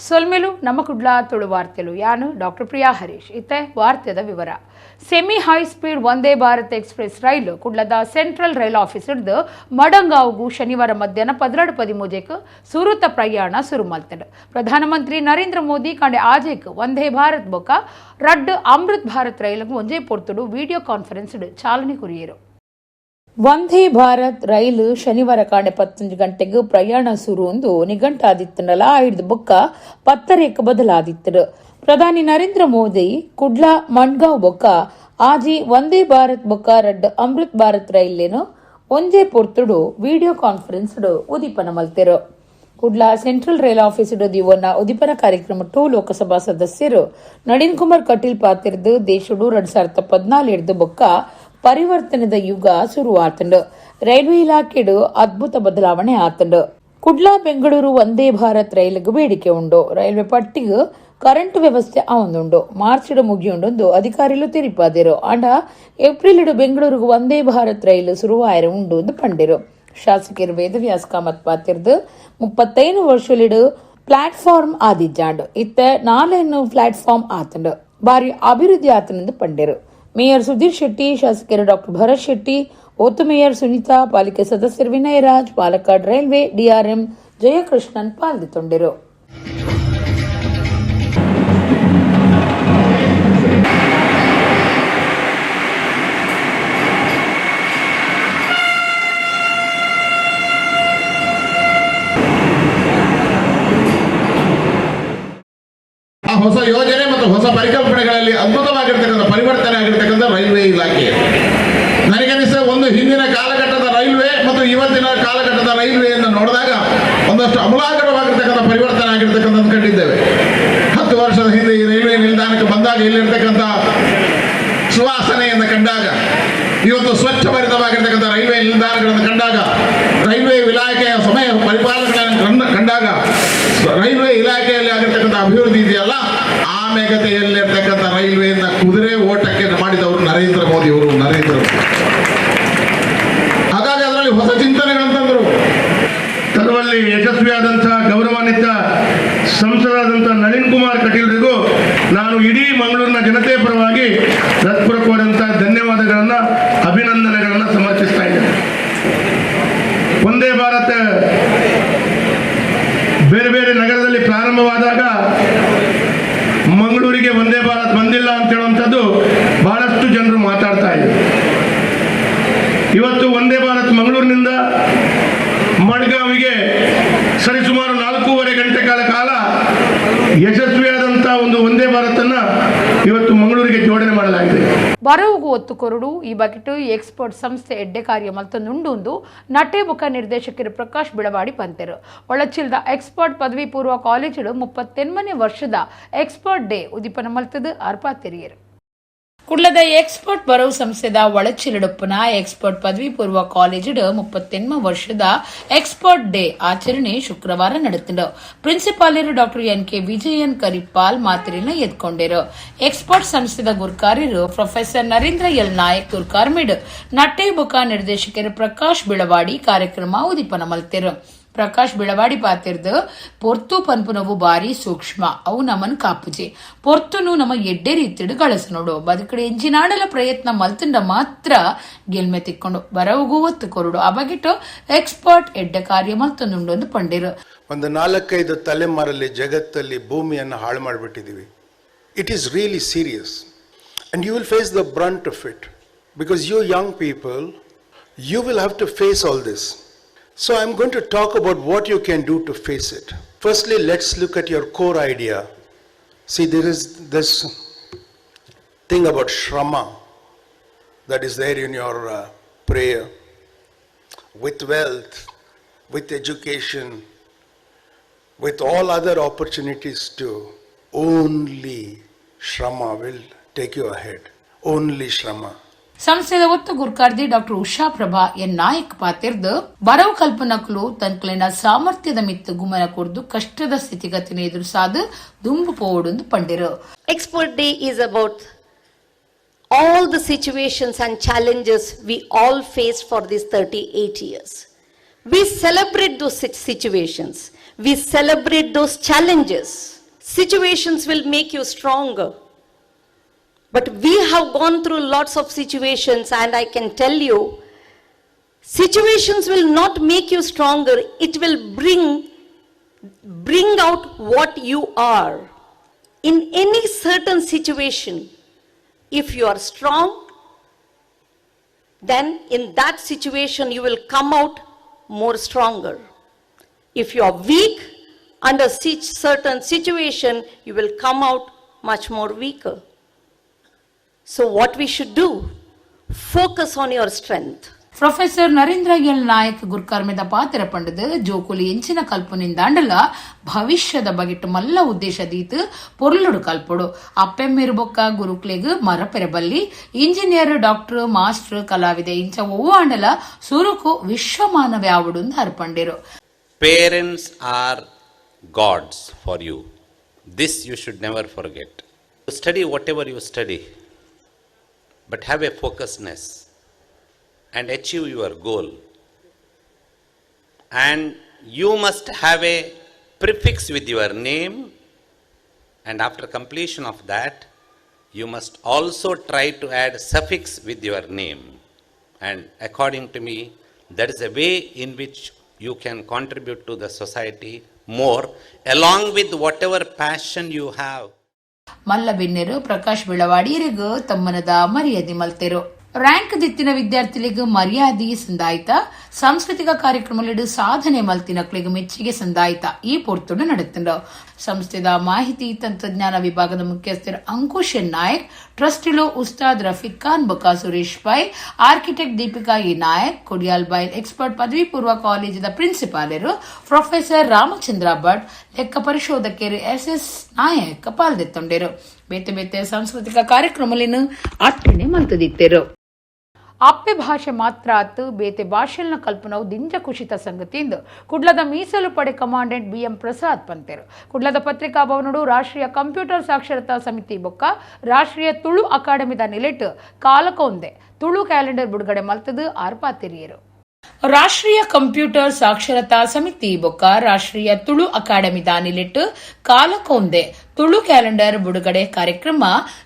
ಸೊಲ್ಮೆಲು ನಮ್ಮ ಕುಡ್ಲ ತುಳು ವಾರ್ತೆಲು. ಯಾನು ಡಾಕ್ಟರ್ ಪ್ರಿಯಾ ಹರೀಶ್. ಇತ್ತೆ ವಾರ್ತೆದ ವಿವರ. Semi high speed Vande Bharat express rail ಕುಡ್ಲದ ಸೆಂಟ್ರಲ್ ರೈಲ್ ಆಫೀಸ್ಡ್ದು ಮಡಂಗಾವ್ಗು ಶನಿವಾರ ಮಧ್ಯಾಹ್ನ 12:13ಕ್ಕೆ ಸುರುತ ಪ್ರಯಾಣ ಸುರು ಮಲ್ತಂಡು. ಪ್ರಧಾನಮಂತ್ರಿ ನರೇಂದ್ರ ಮೋದಿ ಕಾಂಡೆ ಆಜೆಕ್ ವಂದೇ ಭಾರತ್ ಬೊಕ್ಕ ರಡ್ಡ್ ಅಮೃತ್ ಭಾರತ್ ರೈలుకు ಒಂಜೇ ಪೊರ್ತುಡು ವಿಡಿಯೋ ಕಾನ್ಫರೆನ್ಸ್ ಚಾಲನೆ ಕೊರಿಯೆರು. ವಂದೇ ಭಾರತ್ ರೈಲು ಶನಿವಾರ ಕಾಂಡೆ 11 ಗಂಟೆಗೆ ಪ್ರಯಾಣ ಸುರು ನಿಘಂಟಾದಿತ್ತನಲ ಐದು ಬೊಕ್ಕ ಪತ್ತರೇಕ್ ಬದಲಾದಿತ್ತರು. ಪ್ರಧಾನಿ ನರೇಂದ್ರ ಮೋದಿ ಕುಡ್ಲಾ ಮಣ್ಗಾಂವ್ ಬೊಕ್ಕ ಆಜಿ ವಂದೇ ಭಾರತ್ ಬೊಕ್ಕ ರಡ್ಡ್ ಅಮೃತ್ ಭಾರತ್ ರೈಲ್ಲೇನು ಒಂಜೇ ಪೊರ್ತುಡು ವಿಡಿಯೋ ಕಾನ್ಫರೆನ್ಸ್ ಉದಿಪನ ಮಲ್ತೆರು. ಕುಡ್ಲಾ ಸೆಂಟ್ರಲ್ ರೈಲ್ ಆಫೀಸ್ ದಿವೊನ್ನ ಉದಿಪನ ಕಾರ್ಯಕ್ರಮಟ್ಟು ಲೋಕಸಭಾ ಸದಸ್ಯರು ನಳಿನ್ ಕುಮಾರ್ ಕಟೀಲ್ ಪಾತಿರ್ದು, ದೇಶಡು 2014 ಬೊಕ್ಕ ಪರಿವರ್ತನೆದ ಯುಗ ಶುರುವಾತಂಡು. ರೈಲ್ವೆ ಇಲಾಖೆಡು ಅದ್ಭುತ ಬದಲಾವಣೆ ಆತಂಡು. ಕುಡ್ಲಾ ಬೆಂಗಳೂರು ವಂದೇ ಭಾರತ್ ರೈలుకు ಬೇಡಿಕೆ ಉಂಡು. ರೈಲ್ವೆ ಪಟ್ಟಿಗೆ ಕರೆಂಟ್ ವ್ಯವಸ್ಥೆ ಆವೊಂದುಂಡು. ಮಾರ್ಚ್ ಮುಗಿಯುಂಡೊಂದು ಅಧಿಕಾರಿಲು ತೆರಿಪಾದಿರು. ಆಂಡ ಏಪ್ರಿಲ್ ಬೆಂಗಳೂರಿಗೆ ವಂದೇ ಭಾರತ್ ರೈಲು ಶುರುವಾಯರೆ ಉಂಡು ಎಂದು ಪಂಡಿರು. ಶಾಸಕರು ವೇದವ್ಯಾಸ್ ಕಾಮತ್ ಪಾತಿರ್ದು, 35 ವರ್ಷಲಿಡು ಪ್ಲಾಟ್ಫಾರ್ಮ್ ಆದಿಜ್ಜಾಂಡು, ಇತ್ತ ನಾಲೇನು ಪ್ಲಾಟ್ಫಾರ್ಮ್ ಆತಂಡು, ಬಾರಿ ಅಭಿವೃದ್ಧಿ ಆತನೆಂದು ಪಂಡಿರು. ಮೇಯರ್ ಸುಧೀರ್ ಶೆಟ್ಟಿ, ಶಾಸಕರು ಡಾಕ್ಟರ್ ಭರತ್ ಶೆಟ್ಟಿ, ಒತ್ತು ಮೇಯರ್ ಸುನೀತಾ, ಪಾಲಿಕೆ ಸದಸ್ಯರು ವಿನಯರಾಜ್, ಪಾಲಕ್ಕಾಡ್ ರೈಲ್ವೆ ಡಿಆರ್ಎಂ ಜಯಕೃಷ್ಣನ್ ಪಾಲ್ದಿತ್ತೊಂಡಿರು. ಆ ಹೊಸ ಯೋಜನೆ ಮತ್ತು ಹೊಸ ಪರಿಕಲ್ಪನೆಗಳಲ್ಲಿ ಅದ್ಭುತವಾಗಿರ್ತಕ್ಕಂಥ ಪರಿವರ್ತನೆ ಆಗಿರ್ತಕ್ಕಂಥ ರೈಲ್ವೆ ಇಲಾಖೆ. ನನಗನಿಸ ಒಂದು ಹಿಂದಿನ ಕಾಲಘಟ್ಟದ ರೈಲ್ವೆ ಮತ್ತು ಇವತ್ತಿನ ಕಾಲಘಟ್ಟದ ರೈಲ್ವೆಯನ್ನು ನೋಡಿದಾಗ ಒಂದಷ್ಟು ಅಮೂಲಾಗ್ರವಾಗಿರ್ತಕ್ಕಂಥ ಪರಿವರ್ತನೆ ಆಗಿರ್ತಕ್ಕಂಥದ್ದು ಕಂಡಿದ್ದೇವೆ. 10 ವರ್ಷದ ಹಿಂದೆ ಈ ರೈಲ್ವೆ ನಿಲ್ದಾಣಕ್ಕೆ ಬಂದಾಗ ಇಲ್ಲಿರ್ತಕ್ಕಂಥ ಸುವಾಸನೆಯನ್ನು ಕಂಡಾಗ, ಇವತ್ತು ಸ್ವಚ್ಛ ಭರಿತವಾಗಿರ್ತಕ್ಕಂಥ ರೈಲ್ವೆ ನಿಲ್ದಾಣಗಳನ್ನು ಕಂಡಾಗ, ರೈಲ್ವೆ ಇಲಾಖೆಯ ಸಮಯ ಪರಿಪಾಲನೆಗಳನ್ನು ಕಂಡಾಗ, ರೈಲ್ವೆ ಇಲಾಖೆಯಲ್ಲಿ ಆಗಿರ್ತಕ್ಕಂಥ ಅಭಿವೃದ್ಧಿ ಇದೆಯಲ್ಲ, ಆಮೆಗತೆಯಲ್ಲಿರ್ತಕ್ಕಂಥ ರೈಲ್ವೆಯಿಂದ ಕುದುರೆ ಓಟಕ್ಕೆ ಮಾಡಿದವರು ನರೇಂದ್ರ ಮೋದಿ ಅವರು, ನರೇಂದ್ರ ಮೋದಿ. ಹಾಗಾಗಿ ಅದರಲ್ಲಿ ಹೊಸ ಚಿಂತನೆಗಳಂತಂದ್ರು. ತರುವಲ್ಲಿ ಯಶಸ್ವಿಯಾದಂತಹ ಗೌರವಾನ್ವಿತ ಸಂಸದರಾದಂಥ ನಳಿನ್ ಕುಮಾರ್ ಕಟೀಲ್ರಿಗೂ ನಾನು ಇಡೀ ಮಂಗಳೂರಿನ ಜನತೆ ಪರವಾಗಿ ಹೃತ್ಪೂರ್ವಕವಾದಂಥ ಧನ್ಯವಾದಗಳನ್ನು, ಅಭಿನಂದನೆಗಳನ್ನು ಸಮರ್ಪಿಸ್ತಾ ಇದ್ದೇನೆ. ವಂದೇ ಭಾರತ್ ಬೇರೆ ಬೇರೆ ನಗರದಲ್ಲಿ ಪ್ರಾರಂಭವಾದಾಗ ಮಂಗಳೂರಿಗೆ ವಂದೇ ಭಾರತ್ ಬಂದಿಲ್ಲ ಅಂತ ಹೇಳುವಂಥದ್ದು ಬಹಳಷ್ಟು ಜನರು ಮಾತಾಡ್ತಾ ಇದ್ದಾರೆ. ಇವತ್ತು ವಂದೇ ಭಾರತ್ ಮಂಗಳೂರಿನಿಂದ ಮಡ್ಗಾವಿಗೆ ಸರಿಸುಮಾರು 4.5 ಗಂಟೆಗಳ ಕಾಲ ಯಶಸ್ವಿಯಾದಂಥ ಒಂದು ವಂದೇ ಭಾರತನ್ನ ಇವತ್ತು ಮಂಗಳೂರಿಗೆ ಜೋಡಣೆ ಮಾಡಲಾಗಿದೆ. ಬರವುಗು ಒತ್ತು ಕೊರಡು. ಈ ಬಗೆಟ್ ಎಕ್ಸ್ಪರ್ಟ್ ಸಂಸ್ಥೆ ಎಡ್ಡೆ ಕಾರ್ಯ ಮಲ್ತೊಂದುಂಡು ನಟೆ ಮುಖ ನಿರ್ದೇಶಕರು ಪ್ರಕಾಶ್ ಬಿಳವಾಡಿ ಪಂತೆರು. ಒಳಚಿಲ್ದ ಎಕ್ಸ್ಪರ್ಟ್ ಪದವಿ ಪೂರ್ವ ಕಾಲೇಜು 38ನೇ ವರ್ಷದ ಎಕ್ಸ್ಪರ್ಟ್ ಡೇ ಉದಿಪನ ಮಲ್ತದು ಅರ್ಪಾತೆರಿಯರು. ಕುಡ್ಲದ ಎಕ್ಸ್ಪರ್ಟ್ ಬರವು ಸಂಸ್ಥೆದ ಒಳಚಿಲಡುಪ್ಪನ ಎಕ್ಸ್ಪರ್ಟ್ ಪದವಿ ಪೂರ್ವ ಕಾಲೇಜಿಡ್ 38 ವರ್ಷದ ಎಕ್ಸ್ಪರ್ಟ್ ಡೇ ಆಚರಣೆ ಶುಕ್ರವಾರ ನಡೆತಿಂಡು. ಪ್ರಿನ್ಸಿಪಾಲರು doctor N K Vijayan Karipal ಮಾತಿರಿನ ಎದ್ಕೊಂಡಿರು. ಎಕ್ಸ್ಪರ್ಟ್ ಸಂಸ್ಥೆದ ಗುರ್ಕಾರ್ಯರು ಪ್ರೊಫೆಸರ್ ನರೇಂದ್ರ ಎಲ್ ನಾಯಕ್ ಗುರ್ಕಾರ್ಮಿಡ್ ನಟ್ಟೆ ಬುಕ ನಿರ್ದೇಶಕರು ಪ್ರಕಾಶ್ ಬಿಳವಾಡಿ ಕಾರ್ಯಕ್ರಮ ಉದಿಪನ ಮಲ್ತೆರು. ಪ್ರಕಾಶ್ ಬಿಳವಾಡಿ ಪಾತಿರ್ದು, ಪೊರ್ತು ಪನ್ಪುನವು ಬಾರಿ ಸೂಕ್ಷ್ಮ, ಅವು ನಮನ್ ಕಾಪುಜೆ. ಪೊರ್ತುನು ನಮ್ಮ ಎಡ್ಡೆ ರೀತಿಡು ಗಳಸನೋಡು. ಬದುಕಡೆ ಎಂಜಿನಾಡಲ ಪ್ರಯತ್ನ ಮಲ್ತುಂಡ ಮಾತ್ರ ಗೆಲ್ಮೆ ತಿಕ್ಕೊಂಡು. ಬರವುಗೂ ಒತ್ತು ಕೊರಡು. ಆ ಬಗೆಟು ಎಕ್ಸ್ಪರ್ಟ್ ಎಡ್ಡೆ ಕಾರ್ಯ ಮಲ್ತೊಂದುಂಡು ಪಂಡಿರು. ಒಂದು ನಾಲ್ಕೈದು ತಲೆಮಾರಲ್ಲಿ ಜಗತ್ತಲ್ಲಿ ಭೂಮಿಯನ್ನು ಹಾಳು ಮಾಡಿಬಿಟ್ಟಿದ್ದೀವಿ. It is really serious and you will face the brunt of it because you young people, you will have to face all this. So I am going to talk about what you can do to face it. Firstly, let's look at your core idea. See, there is this thing about shrama that is there in your prayer. With wealth, with education, with all other opportunities too, only shrama will take you ahead. Only shrama. ಸಂಸ್ಥೆದ ಒತ್ತು ಗುರ್ಕಾರ್ದಿ doctor Usha Prabha N Nayak ಪಾತಿರ್ದು, ಬರವು ಕಲ್ಪನಕುಲು ತನ್ಕುಲಿನ ಸಾಮರ್ಥ್ಯದ ಮಿತ್ತು ಗುಮನ ಕೊರ್ದು ಕಷ್ಟದ ಸ್ಥಿತಿಗತಿನ ಎದುರುಸಾದು ದುಂಬು ಪೋವಡುಂದು ಪಂಡಿರು. Expert Day is about all the situations and challenges we all faced for these 38 years. We celebrate those situations. We celebrate those challenges. Situations will make you stronger. But we have gone through lots of situations, and I can tell you, situations will not make you stronger. It will bring out what you are. In any certain situation, if you are strong, then in that situation you will come out more stronger. If you are weak, under such certain situation, you will come out much more weaker. So what we should do? Focus on your strength. Professor Narendra L Nayak ಗುರ್ಕರ್ಮೆದ ಪಾತ್ರ ಪಂಡದು ಜೋಕುಲಿ ಎಂಚಿನ ಕಲ್ಪನಿಂದಾಂಡಲ ಭವಿಷ್ಯದ ಬಗೆಟ್ಟು ಮಲ್ಲ ಉದ್ದೇಶ ದೀತ್ ಪೊರ್ಲುಡು ಕಲ್ಪೊಡು. ಅಪ್ಪೆಮ್ಮಿರು ಬೊಕ್ಕ ಗುರುಕ್ಲೆಗ್ ಮರಪೆರಬಲ್ಲಿ. Engineer, doctor, master, ಕಲಾವಿದೆ ಇಂಚ ಒವ್ವಾಂಡಲ ಸುರುಕು ವಿಶ್ವಮಾನವೆ ಆವಡು ಅರ್ಪಂಡಿರು. Parents are gods for you. This you should never forget. Study whatever you study, but have a focusness and achieve your goal. And you must have a prefix with your name, and after completion of that, you must also try to add suffix with your name. And according to me, that is a way in which you can contribute to the society more, along with whatever passion you have. ಮಲ್ಲ ಬಿನ್ನೆರು ಪ್ರಕಾಶ್ ಬೆಳವಾಡಿಯರಿಗೂ ತಮ್ಮನದ ಮರ್ಯಾದೆ ಮಲ್ತೆರು. Rank ದಿತ್ತಿನ ವಿದ್ಯಾರ್ಥಿಗಳಿಗೆ ಮರ್ಯಾದೆ ಸಂದಾಯಿತ. ಸಾಂಸ್ಕೃತಿಕ ಕಾರ್ಯಕ್ರಮಗಳು ಸಾಧನೆ ಮಲ್ತಿನಕ್ಳಿಗೆ ಮೆಚ್ಚುಗೆ ಸಂದಾಯಿತ ಈ ಪೊರ್ತುಡು ನಡೆತುಂಡು. ಸಂಸ್ಥೆದ ಮಾಹಿತಿ ತಂತ್ರಜ್ಞಾನ ವಿಭಾಗದ ಮುಖ್ಯಸ್ಥರು ಅಂಕುಶ್ ಎನ್ ನಾಯಕ್, ಟ್ರಸ್ಟಿಲು ಉಸ್ತಾದ್ ರಫೀಕ್ ಖಾನ್ ಬೊಕ್ಕ Suresh pi, architect Deepika A Nayak, Kodial ಬೈಲ್ ಎಕ್ಸ್ಪರ್ಟ್ ಪದವಿ ಪೂರ್ವ ಕಾಲೇಜಿನ ಪ್ರಿನ್ಸಿಪಾಲರು ಪ್ರೊಫೆಸರ್ ರಾಮಚಂದ್ರ ಭಟ್, ಲೆಕ್ಕ ಪರಿಶೋಧಕರು ಎಸ್ ಎಸ್ ನಾಯಕ್ ಪಾಲ್ದೆತ್ತೊಂಡರು. ಬೇತೆ ಬೇತೆ ಸಾಂಸ್ಕೃತಿಕ ಕಾರ್ಯಕ್ರಮಗಳನ್ನು ಅಟ್ಟಣೆ ಮಲ್ತದಿತ್ತೆರು. ಅಪ್ಪೆ ಭಾಷೆ ಮಾತ್ರ ಆತು, ಬೇತೆ ಭಾಷೆಲ್ನ ಕಲ್ಪನವು ದಿಂಜ ಕುಶಿತ ಸಂಗತಿಯಿಂದ ಕುಡ್ಲದ ಮೀಸಲು ಪಡೆ ಕಮಾಂಡೆಂಟ್ ಬಿಎಂ ಪ್ರಸಾದ್ ಪಂತೆರು. ಕುಡ್ಲದ ಪತ್ರಿಕಾ ಭವನಡು ರಾಷ್ಟ್ರೀಯ ಕಂಪ್ಯೂಟರ್ ಸಾಕ್ಷರತಾ ಸಮಿತಿ ಬೊಕ್ಕ ರಾಷ್ಟ್ರೀಯ ತುಳು ಅಕಾಡೆಮಿದ ನಿಲೆಟ್ ಕಾಲಕೊಂದೆ ತುಳು ಕ್ಯಾಲೆಂಡರ್ ಬಿಡುಗಡೆ ಮಲ್ತದು ಆರ್ಪಾತಿರಿಯರು. ರಾಷ್ಟ್ರೀಯ ಕಂಪ್ಯೂಟರ್ ಸಾಕ್ಷರತಾ ಸಮಿತಿ ಬೊಕ್ಕ ರಾಷ್ಟ್ರೀಯ ತುಳು ಅಕಾಡೆಮಿದ ನಿಲೆಟ್ ಕಾಲಕೊಂದೆ ತುಳು ಕ್ಯಾಲೆಂಡರ್ ಬಿಡುಗಡೆ ಕಾರ್ಯಕ್ರಮ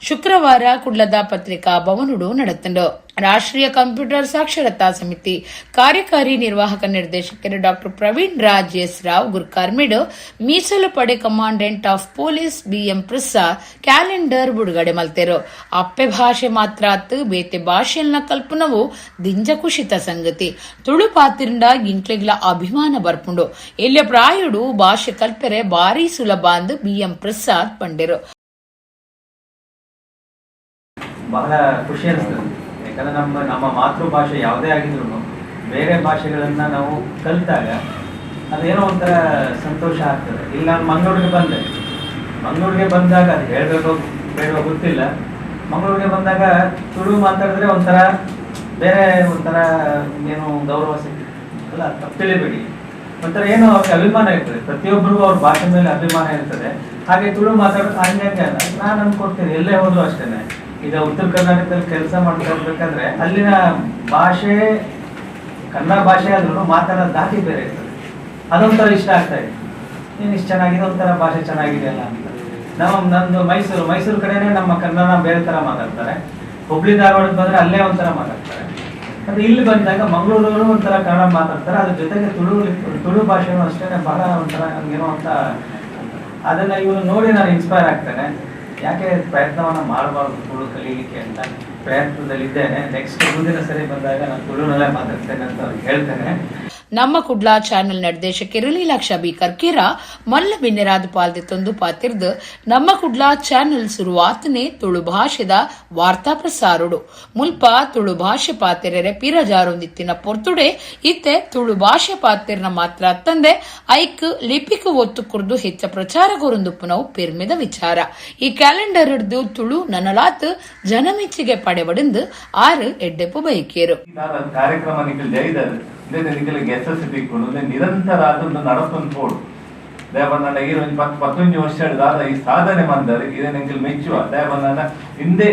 ಶುಕ್ರವಾರ ಕುಡ್ಲದ ಪತ್ರಿಕಾ ಭವನುಡು ನಡೆತಂಡು. ರಾಷ್ಟ್ರೀಯ ಕಂಪ್ಯೂಟರ್ ಸಾಕ್ಷರತಾ ಸಮಿತಿ ಕಾರ್ಯಕಾರಿ ನಿರ್ವಾಹಕ ನಿರ್ದೇಶಕರು ಡಾಕ್ಟರ್ ಪ್ರವೀಣ್ ರಾಜ್ ಎಸ್ ರಾವ್ ಗುರ್ಕಾರ್ಮಿಡ್ ಮೀಸಲು ಪಡೆ commandant of police BM Prasad calendar ಬಿಡುಗಡೆ ಮಲ್ತೆರು. ಅಪ್ಪೆ ಭಾಷೆ ಮಾತ್ರ ಅತ್ತು, ಬೇತೆ ಭಾಷೆಲ್ನ ಕಲ್ಪನವು ದಿಂಜ ಕುಶಿತ ಸಂಗತಿ. ತುಳು ಪಾತಿರಂಡ ಇಂಕ್ಲೆಗ್ಲ ಅಭಿಮಾನ ಬರ್ಪುಂಡು. ಎಲ್ಯ ಪ್ರಾಯುಡು ಭಾಷೆ ಕಲ್ಪೆರೆ ಬಾರಿ ಸುಲಭ ಅಂದ್ ಬಿಎಂ ಪ್ರಸಾದ್ ಪಂಡೆರು. ಬಹಳ ಖುಷಿ ಅನಿಸ್ತದೆ. ಯಾಕಂದ್ರೆ ನಮ್ಮ ನಮ್ಮ ಮಾತೃಭಾಷೆ ಯಾವುದೇ ಆಗಿದ್ರು ಬೇರೆ ಭಾಷೆಗಳನ್ನು ನಾವು ಕಲಿತಾಗ ಅದೇನೋ ಒಂಥರ ಸಂತೋಷ ಆಗ್ತದೆ. ಇಲ್ಲಿ ನಾನು ಮಂಗಳೂರಿಗೆ ಬಂದೆ. ಮಂಗಳೂರಿಗೆ ಬಂದಾಗ ಅದು ಹೇಳಬೇಕೋ ಬೇಡವೋ ಗೊತ್ತಿಲ್ಲ. ಮಂಗಳೂರಿಗೆ ಬಂದಾಗ ತುಳು ಮಾತಾಡಿದ್ರೆ ಒಂಥರ ಬೇರೆ ಒಂಥರ ಏನು ಗೌರವ ಸಿಗ್ತದೆ ಅಲ್ಲ, ತಪ್ಪು ತಿಳಿಬೇಡಿ. ಒಂಥರ ಏನೋ ಅವ್ರಿಗೆ ಅಭಿಮಾನ ಇರ್ತದೆ. ಪ್ರತಿಯೊಬ್ಬರಿಗೂ ಅವ್ರ ಭಾಷೆ ಮೇಲೆ ಅಭಿಮಾನ ಇರ್ತದೆ. ಹಾಗೆ ತುಳು ಮಾತಾಡೋದು ಹಂಗೆ ಅಲ್ಲ. ನಾನು ಅನ್ಕೊಡ್ತೀನಿ, ಎಲ್ಲೇ ಹೋದ್ರು ಅಷ್ಟೇನೆ. ಈಗ ಉತ್ತರ ಕರ್ನಾಟಕದಲ್ಲಿ ಕೆಲಸ ಮಾಡ್ತಾ ಇರ್ಬೇಕಾದ್ರೆ ಅಲ್ಲಿನ ಭಾಷೆ ಕನ್ನಡ ಭಾಷೆ ಆದ್ರೂ ಮಾತಾಡೋದು ಧಾಟಿ ಬೇರೆ ಇರ್ತದೆ. ಅದೊಂಥರ ಇಷ್ಟ ಆಗ್ತಾ ಇದೆ. ಏನು ಇಷ್ಟು ಚೆನ್ನಾಗಿದೆ, ಒಂಥರ ಭಾಷೆ ಚೆನ್ನಾಗಿದೆ ಅಲ್ಲ ಅಂತ. ನಂದು ಮೈಸೂರು ಮೈಸೂರು ಕಡೆನೇ ನಮ್ಮ ಕನ್ನಡ ಬೇರೆ ಥರ ಮಾತಾಡ್ತಾರೆ. ಹುಬ್ಳಿ ಧಾರವಾಡಕ್ಕೆ ಬಂದ್ರೆ ಅಲ್ಲೇ ಒಂಥರ ಮಾತಾಡ್ತಾರೆ. ಮತ್ತೆ ಇಲ್ಲಿ ಬಂದಾಗ ಮಂಗಳೂರವರು ಒಂಥರ ಕನ್ನಡ ಮಾತಾಡ್ತಾರೆ. ಅದ್ರ ಜೊತೆಗೆ ತುಳು ತುಳು ಭಾಷೆನೂ ಅಷ್ಟೇ ಬಹಳ ಒಂಥರ ನನ್ಗೇನೋ ಅಂತ. ಅದನ್ನ ಇವರು ನೋಡಿ ನಾನು ಇನ್ಸ್ಪೈರ್ ಆಗ್ತೇನೆ. ಯಾಕೆ ಪ್ರಯತ್ನವನ್ನ ಮಾಡಬಾರ್ದು ತುಳು ಕಲೀಲಿಕ್ಕೆ ಅಂತ ಪ್ರಯತ್ನದಲ್ಲಿದ್ದೇನೆ. ನೆಕ್ಸ್ಟ್ ಮುಂದಿನ ಸರಿ ಬಂದಾಗ ನಾನು ತುಳುನಲ್ಲೇ ಮಾತಾಡ್ತೇನೆ ಅಂತ ಅವ್ರಿಗೆ ಹೇಳ್ತೇನೆ. ನಮ್ಮ ಕುಡ್ಲಾ ಚಾನೆಲ್ ನಿರ್ದೇಶಕರು ಲೀಲಾಕ್ಷ ಬಿ ಕರ್ಕೇರ ಮಲ್ಲ ಬಿನ್ನೆರಾದ ಪಾಲ್ದೆ ಪಾತಿರ್ದು, ನಮ್ಮ ಕುಡ್ಲಾ ಚಾನೆಲ್ ಸುರುವಾತನೆ ತುಳು ಭಾಷೆದ ವಾರ್ತಾ ಪ್ರಸಾರುಡು. ಮುಲ್ಪ ತುಳು ಭಾಷೆ ಪಾತೆರೆರೆ ಪಿರಜಾರೊಂದಿತ್ತಿನ ಪೊರ್ತುಡೆ ಇತ್ತೆ ತುಳು ಭಾಷೆ ಪಾತೆರ್ನ ಮಾತ್ರ ತಂದೆ ಐಕ್ ಲಿಪಿಕ್ ಒತ್ತು ಕುರ್ದು ಹೆಚ್ಚ ಪ್ರಚಾರ ಕೊರೊಂದುಪ್ಪುನವು ಪೆರ್ಮೆದ ವಿಚಾರ. ಈ ಕ್ಯಾಲೆಂಡರ್ ಹಿಡ್ದು ತುಳು ನನಲಾತ್ ಜನಮೆಚ್ಚಿಗೆ ಪಡೆವಡಿಂದು ಆರು ಎಡ್ಡೆಪ್ಪು ಬೈಕೇರು. ಕಾರ್ಯಕ್ರಮ ನಿಖಲ್ ಜೈದರ್ ನಿಖಲ್ ಎಸ್ ತಿಕ್ಕೊಂಡು ನಿರಂತರ ಅದೊಂದು ನಡಪೊಂದು ಪೋಡು. ದಯಬಂದ ಈರ್ ಒಂಜಿ ಪತ್ತು ಪತ್ತೊಂಜಿ ವರ್ಷ ದಾದ ಈ ಸಾಧನೆ ಮಂದರ್ ಇದೇ ನಿಖಲ್ ಮೆಚ್ಚುವ. ದಯಬಂದ ಹಿಂದೆ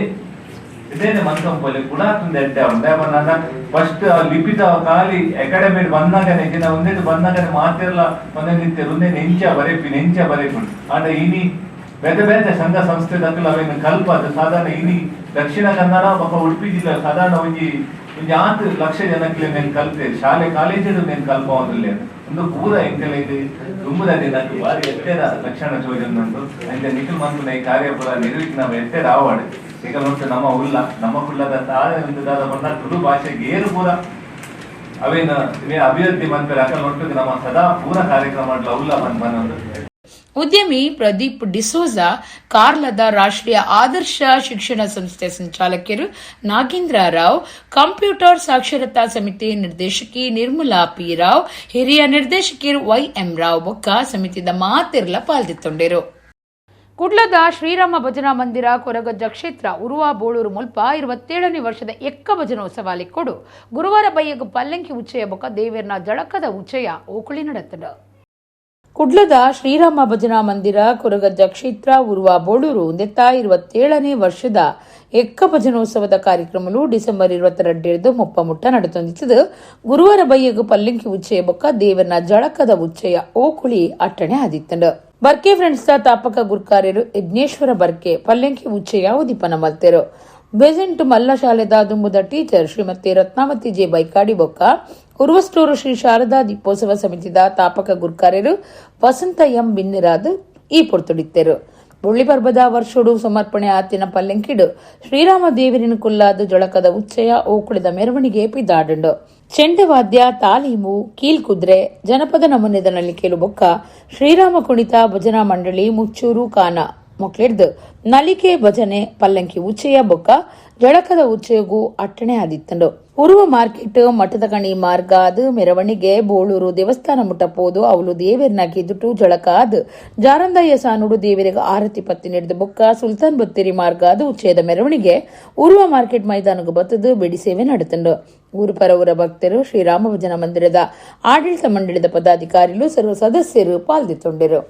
ಇದೇನೆ ಮಂತಂಪೊಲೆ ಕೂಡ ತುಂದೆ ಎಡ್ಡೆ ಅವನು. ದಯಬಂದ ಫಸ್ಟ್ ಲಿಪಿತ ಖಾಲಿ ಅಕಾಡೆಮಿ ಬಂದಾಗನೆ ಜಿನ ಒಂದೇದು ಬಂದಾಗನೆ ಮಾತಿರ್ಲ ಒಂದೇ ನಿತ್ಯ ಒಂದೇ ನೆಂಚ ಬರೆಪಿ ನೆಂಚ ಬರೆಪುಂಡು. ಆಂಡ ಇನಿ ಬೇತೆ ಬೇತೆ ಸಂಘ ಸಂಸ್ಥೆ ದಕ್ಕಲು ಅವೇನು ಕಲ್ಪದ ಸಾಧಾರಣ ಇನಿ ದಕ್ಷಿಣ ಕನ್ನಡ ಬೊಕ್ಕ ಉಡುಪಿ ಜಿಲ್ಲೆ ಸಾಧಾರಣ ಒಂಜಿ ಒಂಜಿ ಆತ್ ಲಕ್ಷ ಜನಕ್ಕೆ ನೇನು ಕಲ್ತೆ ಶಾಲೆ ಕಾಲೇಜು ನೇನು ಕಲ್ಪವಂದಿಲ್ಲ ಒಂದು ಪೂರ ಎಂಕಲ ಇದು ದುಂಬುದ ದಿನಕ್ಕೆ ಭಾರಿ ಎತ್ತೆದ ಲಕ್ಷಣ ಚೋಜನ್ ಉಂಟು ಅಂಚ ನಿಖಿಲ್ ಮನ್ಪುನ ಈ ಕಾರ್ಯಪುರ ನಿರ್ವಿಘ್ನ ಎತ್ತೆದ ಆವಾಡು ಈಗ ಉಂಟು ನಮ್ಮ ಉಲ್ಲ ನಮ್ಮ ಕುಲ್ಲದ ತಾಳೆ ಒಂದು ದಾದ ಬಣ್ಣ ತುಳು ಭಾಷೆಗೆ ಏರು ಪೂರ ಅವೇನ ಅಭಿವೃದ್ಧಿ ಮನ್ಪೆರ್ ಅಕಲ್ ಒಟ್ಟುಗೆ ನಮ್ಮ ಸದಾ ಪೂರ ಕಾರ್ಯಕ್ರಮ ಉಲ್ಲ ಮನ್ಪನೊಂದು. ಉದ್ಯಮಿ ಪ್ರದೀಪ್ ಡಿಸೋಜಾ, ಕಾರ್ಲದ ರಾಷ್ಟ್ರೀಯ ಆದರ್ಶ ಶಿಕ್ಷಣ ಸಂಸ್ಥೆ ಸಂಚಾಲಕರು ನಾಗೇಂದ್ರ ರಾವ್, ಕಂಪ್ಯೂಟರ್ ಸಾಕ್ಷರತಾ ಸಮಿತಿ ನಿರ್ದೇಶಕಿ ನಿರ್ಮಲಾ ಪಿ ರಾವ್, ಹಿರಿಯ ನಿರ್ದೇಶಕಿಯರು ವೈ ಎಂ ರಾವ್ ಬೊಕ್ಕ ಸಮಿತಿದ ಮಾತಿರ್ಲ ಪಾಲ್ದಿತ್ತೊಂಡಿರು. ಕುಡ್ಲದ ಶ್ರೀರಾಮ ಭಜನಾ ಮಂದಿರ ಕೊರಗಜ್ಜ ಕ್ಷೇತ್ರ ಉರುವ ಬೋಳೂರು ಮುಲ್ಪ 27ನೇ ವರ್ಷದ ಎಕ್ಕ ಭಜನೋತ್ಸವ ಕೊಡು ಗುರುವಾರ ಬಯ್ಯಗ ಪಲ್ಲಂಕಿ ಉಚ್ಚಯ ಬೊಕ್ಕ ದೇವೇರ್ನ ಜಳಕದ ಉಚ್ಚಯ ಓಕುಳಿ ನಡೆತದ. ಕುಡ್ಲದ ಶ್ರೀರಾಮ ಭಜನಾ ಮಂದಿರ ಕೊರಗಜ್ಜ ಕ್ಷೇತ್ರ ಉರುವ ಬೋಳೂರು ದೆತ್ತ 27ನೇ ವರ್ಷದ ಎಕ್ಕ ಭಜನೋತ್ಸವದ ಕಾರ್ಯಕ್ರಮಲು ಡಿಸೆಂಬರ್ 22 ಮುಪ್ಪ ಮುಟ್ಟ ನಡೆತೊಂದಿತ್ತದು. ಗುರುವಾರ ಬಯ್ಯಗ ಪಲ್ಲಂಕಿ ಉಚ್ಚಯ ಬೊಕ್ಕ ದೇವನ ಜಳಕದ ಉಚ್ಚಯ ಓಕುಳಿ ಅಟ್ಟಣೆ ಆದಿತ್ತಂಡು. ಬರ್ಕೆ ಫ್ರೆಂಡ್ಸ್ ತಾಪಕ ಗುರ್ಕಾರ್ಯರು ಯಜ್ಞೇಶ್ವರ ಬರ್ಕೆ ಪಲ್ಲಂಕಿ ಉಚ್ಚಯ ಉದೀಪನ ಮಲ್ತೆರು. ಬೆಸೆಂಟ್ ಮಲ್ಲ ಶಾಲೆದ ದುಂಬುದ ಟೀಚರ್ ಶ್ರೀಮತಿ ರತ್ನಾವತಿ ಜೆ ಬೈಕಾಡಿ ಬೊಕ್ಕ ಉರ್ವಸ್ಟೂರು ಶ್ರೀ ಶಾರದಾ ದೀಪೋತ್ಸವ ಸಮಿತಿದ ತಾಪಕ ಗುರ್ಕಾರ್ಯರು ವಸಂತ ಎಂ ಬಿನ್ನಿರಾದ್ ಈ ಪೊರ್ತುಡಿತ್ತೆರು. ಬೊಳ್ಳಿ ಪರ್ಬದ ವರ್ಷೋಡು ಸಮರ್ಪಣೆ ಆತಿನ ಪಲ್ಲೆಂಕಿಡು ಶ್ರೀರಾಮ ದೇವರಿನ ಕುಲ್ಲಾದ ಜೊಳಕದ ಉಚ್ಚಯ ಓಕುಳಿದ ಮೆರವಣಿಗೆ ಪಿದಾಡುಂಡು. ಚೆಂಡವಾದ್ಯ, ತಾಲೀಮು, ಕೀಲ್ಕುದ್ರೆ, ಜನಪದ ನಮೂನೆದ ನಲಿಕೆಲು ಬೊಕ್ಕ ಶ್ರೀರಾಮ ಕುಣಿತ ಭಜನಾ ಮಂಡಳಿ ಮುಚ್ಚೂರು ಕಾನ ಮೊಕ್ಲೆಡ್ದು ನಲಿಕೆ ಭಜನೆ ಪಲ್ಲಂಕಿ ಉಚ್ಚಯ ಬೊಕ್ಕ ಜಳಕದ ಉಚ್ಚಯಗೂ ಅಟ್ಟಣೆ ಆದಿತ್ತಂಡು. ಉರುವ ಮಾರ್ಕೆಟ್ ಮಠದ ಕಣಿ ಮಾರ್ಗ ಅದು ಮೆರವಣಿಗೆ ಬೋಳೂರು ದೇವಸ್ಥಾನ ಮುಟ್ಟಪೋದು ಅವಳು ದೇವರನ್ನ ಕಿದುಟು ಜಳಕ ಅದು ಜಾರಂದಯ್ಯ ಸಾನುಡು ದೇವರಿಗೆ ಆರತಿ ಪತ್ತಿ ನಡೆದ ಬೊಕ್ಕ ಸುಲ್ತಾನ್ ಬತ್ತೇರಿ ಮಾರ್ಗ ಅದು ಉಚ್ಚಯದ ಮೆರವಣಿಗೆ ಉರುವ ಮಾರ್ಕೆಟ್ ಮೈದಾನಕ್ಕೆ ಬತ್ತದು ಬೆಡಿ ಸೇವೆ ನಡೆತಂಡು. ಊರು ಪರವೂರ ಭಕ್ತರು ಶ್ರೀರಾಮ ಭಜನಾ ಮಂದಿರದ ಆಡಳಿತ ಮಂಡಳಿದ ಪದಾಧಿಕಾರಿಗಳು ಸರ್ವ ಸದಸ್ಯರು ಪಾಲ್ದಿತ್ತೊಂಡರು.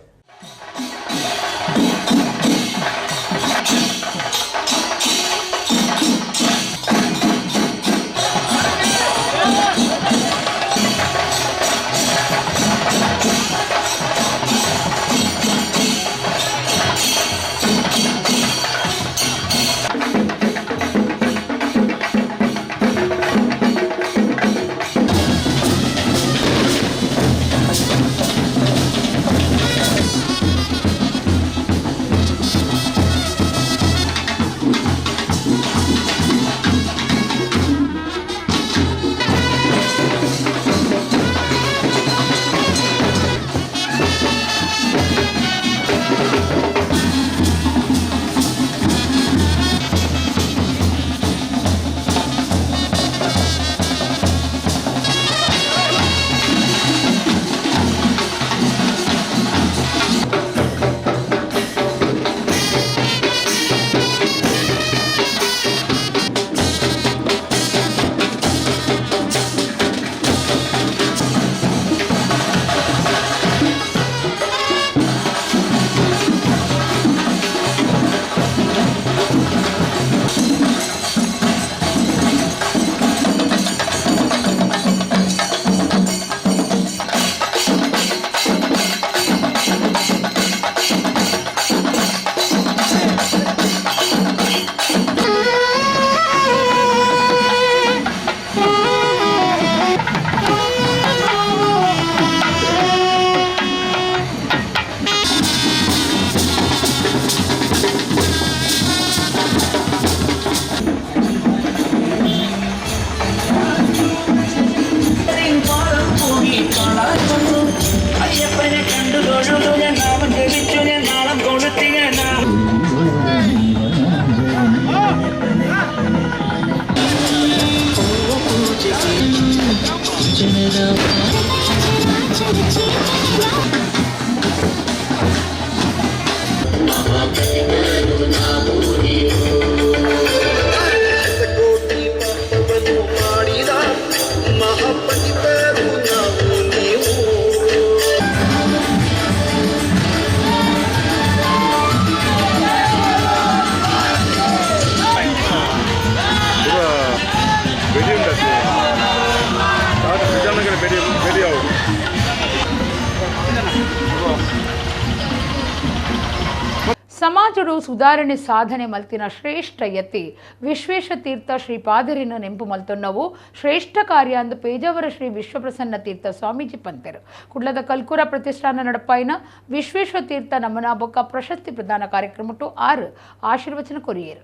ಸಮಾಜಡು ಸುಧಾರಣೆ ಸಾಧನೆ ಮಲ್ತಿನ ಶ್ರೇಷ್ಠ ಯತಿ ವಿಶ್ವೇಶ ತೀರ್ಥ ಶ್ರೀಪಾದರಿನ ನೆಂಪು ಮಲ್ತೊನ್ನವು ಶ್ರೇಷ್ಠ ಕಾರ್ಯ ಅಂದು ಪೇಜಾವರ ಶ್ರೀ ವಿಶ್ವಪ್ರಸನ್ನ ತೀರ್ಥ ಸ್ವಾಮೀಜಿ ಪಂತೆರು. ಕುಡ್ಲದ ಕಲ್ಕೂರ ಪ್ರತಿಷ್ಠಾನ ನಡಪಾಯಿನ ವಿಶ್ವೇಶ್ವರ ತೀರ್ಥ ನಮನ ಬೊಕ್ಕ ಪ್ರಶಸ್ತಿ ಪ್ರದಾನ ಕಾರ್ಯಕ್ರಮಟ್ಟು 6 ಆಶೀರ್ವಚನ ಕೊರಿಯರು.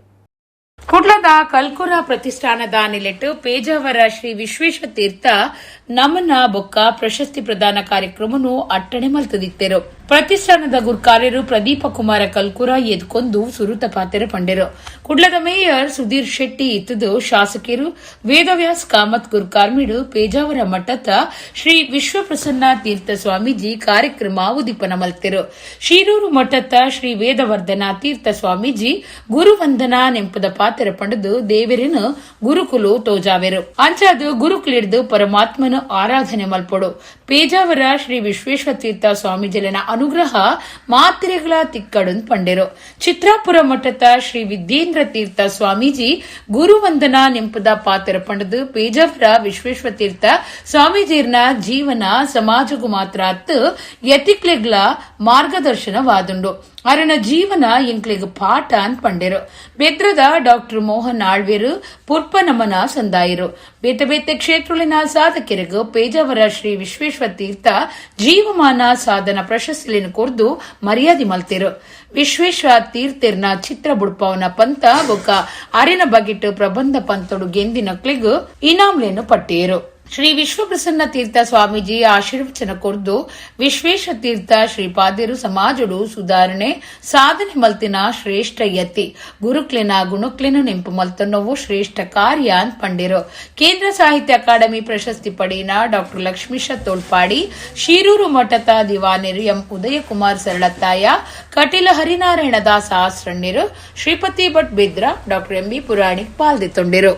ಕುಡ್ಲದ ಕಲ್ಕುರ ಪ್ರತಿಷ್ಠಾನದ ನಿಲೆಟ್ಟು ಪೇಜಾವರ ಶ್ರೀ ವಿಶ್ವೇಶ್ವರ ತೀರ್ಥ ನಮನ ಬೊಕ್ಕ ಪ್ರಶಸ್ತಿ ಪ್ರದಾನ ಕಾರ್ಯಕ್ರಮನು ಅಟ್ಟಣೆ ಮಲ್ತದಿತ್ತೆರು. ಪ್ರತಿಷ್ಠಾನದ ಗುರ್ಕಾರ್ಯರು ಪ್ರದೀಪ ಕುಮಾರ ಕಲ್ಕುರ ಎದ್ಕೊಂದು ಸುರುತ ಪಾತೆರ ಪಂಡೆರು. ಕುಡ್ಲದ ಮೇಯರ್ ಸುಧೀರ್ ಶೆಟ್ಟಿ ಇತ್ತದು ಶಾಸಕರು ವೇದವ್ಯಾಸ್ ಕಾಮತ್ ಗುರ್ಕಾರ್ಮಿಡು ಪೇಜಾವರ ಮಠದ ಶ್ರೀ ವಿಶ್ವಪ್ರಸನ್ನ ತೀರ್ಥ ಸ್ವಾಮೀಜಿ ಕಾರ್ಯಕ್ರಮ ಉದ್ದೀಪನ ಮಲ್ತೆರು. ಶಿರೂರು ಮಠದ ಶ್ರೀ ವೇದವರ್ಧನ ತೀರ್ಥ ಸ್ವಾಮೀಜಿ ಗುರುವಂದನಾ ನೆಂಪುದ ಪಾತೆರ ಪಂಡದು ದೇವರಿನ ಗುರುಕುಲು ತೋಜಾವೆರು. ಅಂಚಾದು ಗುರುಕುಲಿಡ್ದು ಪರಮಾತ್ಮನ ಆರಾಧನೆ ಮಲ್ಪೊಡು. ಪೇಜಾವರ ಶ್ರೀ ವಿಶ್ವೇಶ್ವರ ತೀರ್ಥ ಸ್ವಾಮೀಜಿಲನ ಅನುಗ್ರಹ ಮಾತ್ರೆಗಳ ತಿಕ್ಕಡುನ್ ಪಂಡೆರು. ಚಿತ್ರಾಪುರ ಮಠದ ಶ್ರೀ ವಿದ್ಯೇಂದ್ರ ತೀರ್ಥ ಸ್ವಾಮೀಜಿ ಗುರುವಂದನಾ ನೆಂಪುದ ಪಾತೆರ ಪಂಡದು ಪೇಜಾವರ ವಿಶ್ವೇಶ್ವರ ತೀರ್ಥ ಸ್ವಾಮೀಜಿರ್ನ ಜೀವನ ಸಮಾಜಗೂ ಮಾತ್ರ ಅತ್ತು ಯತಿಕ್ಲೆಗ್ಲ ಮಾರ್ಗದರ್ಶನವಾದುಂಡು. ಅರಣ ಜೀವನ ಎಂಕ್ಲೆಗ್ ಪಾಠ ಅಂದ್ ಪಂಡೆರು. ಬೆದ್ರದ ಡಾಕ್ಟರ್ ಮೋಹನ್ ಆಳ್ವೇರು ಪುರ್ಪ ನಮನ ಸಂದಾಯರು. ಬೇತೆ ಬೇತೆ ಕ್ಷೇತ್ರಲಿನ ಸಾಧಕರಿಗೂ ಪೇಜಾವರ ಶ್ರೀ ವಿಶ್ವೇಶ್ವರ ತೀರ್ಥ ಜೀವಮಾನ ಸಾಧನ ಪ್ರಶಸ್ತಿಯನ್ನು ಕೊರ್ದು ಮರ್ಯಾದೆ ಮಲ್ತಿರು. ವಿಶ್ವೇಶ್ವರ ತೀರ್ಥೆರ್ನ ಚಿತ್ರ ಬುಡ್ಪವನ ಪಂತ ಬೊಕ್ಕ ಅರಿನ ಬಗೆಟ್ ಪ್ರಬಂಧ ಪಂತೊಡು ಗೆಂದಿನಕ್ಲೆಗ್ ಇನಾಮ್ಲೇನು ಪಟ್ಟಿಯರು. ಶ್ರೀ ವಿಶ್ವಪ್ರಸನ್ನ ತೀರ್ಥ ಸ್ವಾಮೀಜಿ ಆಶೀರ್ವಚನ ಕೊರ್ದು ವಿಶ್ವೇಶ ತೀರ್ಥ ಶ್ರೀಪಾದಿರು ಸಮಾಜಡು ಸುಧಾರಣೆ ಸಾಧನೆ ಮಲ್ತಿನ ಶ್ರೇಷ್ಠ ಯತಿ ಗುರುಕ್ಲೆನ ಗುಣಕ್ಲೆನ ನೆಂಪು ಮಲ್ತನ್ನವು ಶ್ರೇಷ್ಠ ಕಾರ್ಯ ಅಂತ ಪಂಡಿರು. ಕೇಂದ್ರ ಸಾಹಿತ್ಯ ಅಕಾಡೆಮಿ ಪ್ರಶಸ್ತಿ ಪಡೆಯಿನ ಡಾಕ್ಟರ್ ಲಕ್ಷ್ಮೀಶ ತೋಳ್ಪಾಡಿ, ಶಿರೂರು ಮಠದ ದಿವಾನಿರು ಎಂ ಉದಯಕುಮಾರ್ ಸರಳತ್ತಾಯ, ಕಟೀಲ ಹರಿನಾರಾಯಣ ದಾಸ ಆಸ್ರಣ್ಯರು, ಶ್ರೀಪತಿ ಭಟ್ ಬಿದ್ರ, ಡಾಕ್ಟರ್ ಎಂಬಿ ಪುರಾಣಿಕ್ ಪಾಲ್ದಿತ್ತೊಂಡಿರು.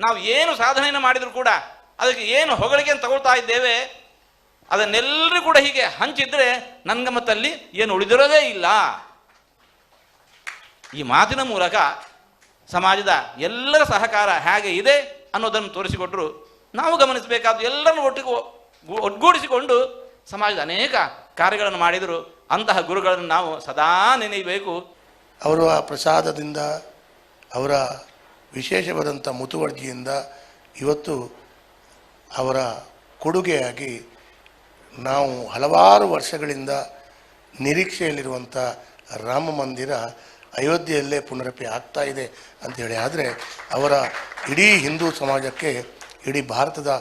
ನಾವು ಏನು ಸಾಧನೆಯನ್ನು ಮಾಡಿದರೂ ಕೂಡ ಅದಕ್ಕೆ ಏನು ಹೊಗಳಿಕೆಯನ್ನು ತಗೊಳ್ತಾ ಇದ್ದೇವೆ ಅದನ್ನೆಲ್ಲರೂ ಕೂಡ ಹೀಗೆ ಹಂಚಿದ್ರೆ ನನ್ಗೆ ಮತ್ತಲ್ಲಿ ಏನು ಉಳಿದಿರೋದೇ ಇಲ್ಲ. ಈ ಮಾತಿನ ಮೂಲಕ ಸಮಾಜದ ಎಲ್ಲರ ಸಹಕಾರ ಹೇಗೆ ಇದೆ ಅನ್ನೋದನ್ನು ತೋರಿಸಿಕೊಟ್ರು. ನಾವು ಗಮನಿಸಬೇಕಾದ ಎಲ್ಲರನ್ನು ಒಟ್ಟಿಗೆ ಒಗ್ಗೂಡಿಸಿಕೊಂಡು ಸಮಾಜದ ಅನೇಕ ಕಾರ್ಯಗಳನ್ನು ಮಾಡಿದರು. ಅಂತಹ ಗುರುಗಳನ್ನು ನಾವು ಸದಾ ನೆನೆಯಬೇಕು. ಅವರ ಪ್ರಸಾದದಿಂದ, ಅವರ ವಿಶೇಷವಾದಂಥ ಮುತುವರ್ಜಿಯಿಂದ ಇವತ್ತು ಅವರ ಕೊಡುಗೆಯಾಗಿ ನಾವು ಹಲವಾರು ವರ್ಷಗಳಿಂದ ನಿರೀಕ್ಷೆಯಲ್ಲಿರುವಂಥ ರಾಮ ಮಂದಿರ ಅಯೋಧ್ಯೆಯಲ್ಲೇ ಪುನರಪಿ ಆಗ್ತಾ ಇದೆ ಅಂಥೇಳಿ. ಆದರೆ ಅವರ ಇಡೀ ಹಿಂದೂ ಸಮಾಜಕ್ಕೆ, ಇಡೀ ಭಾರತದ,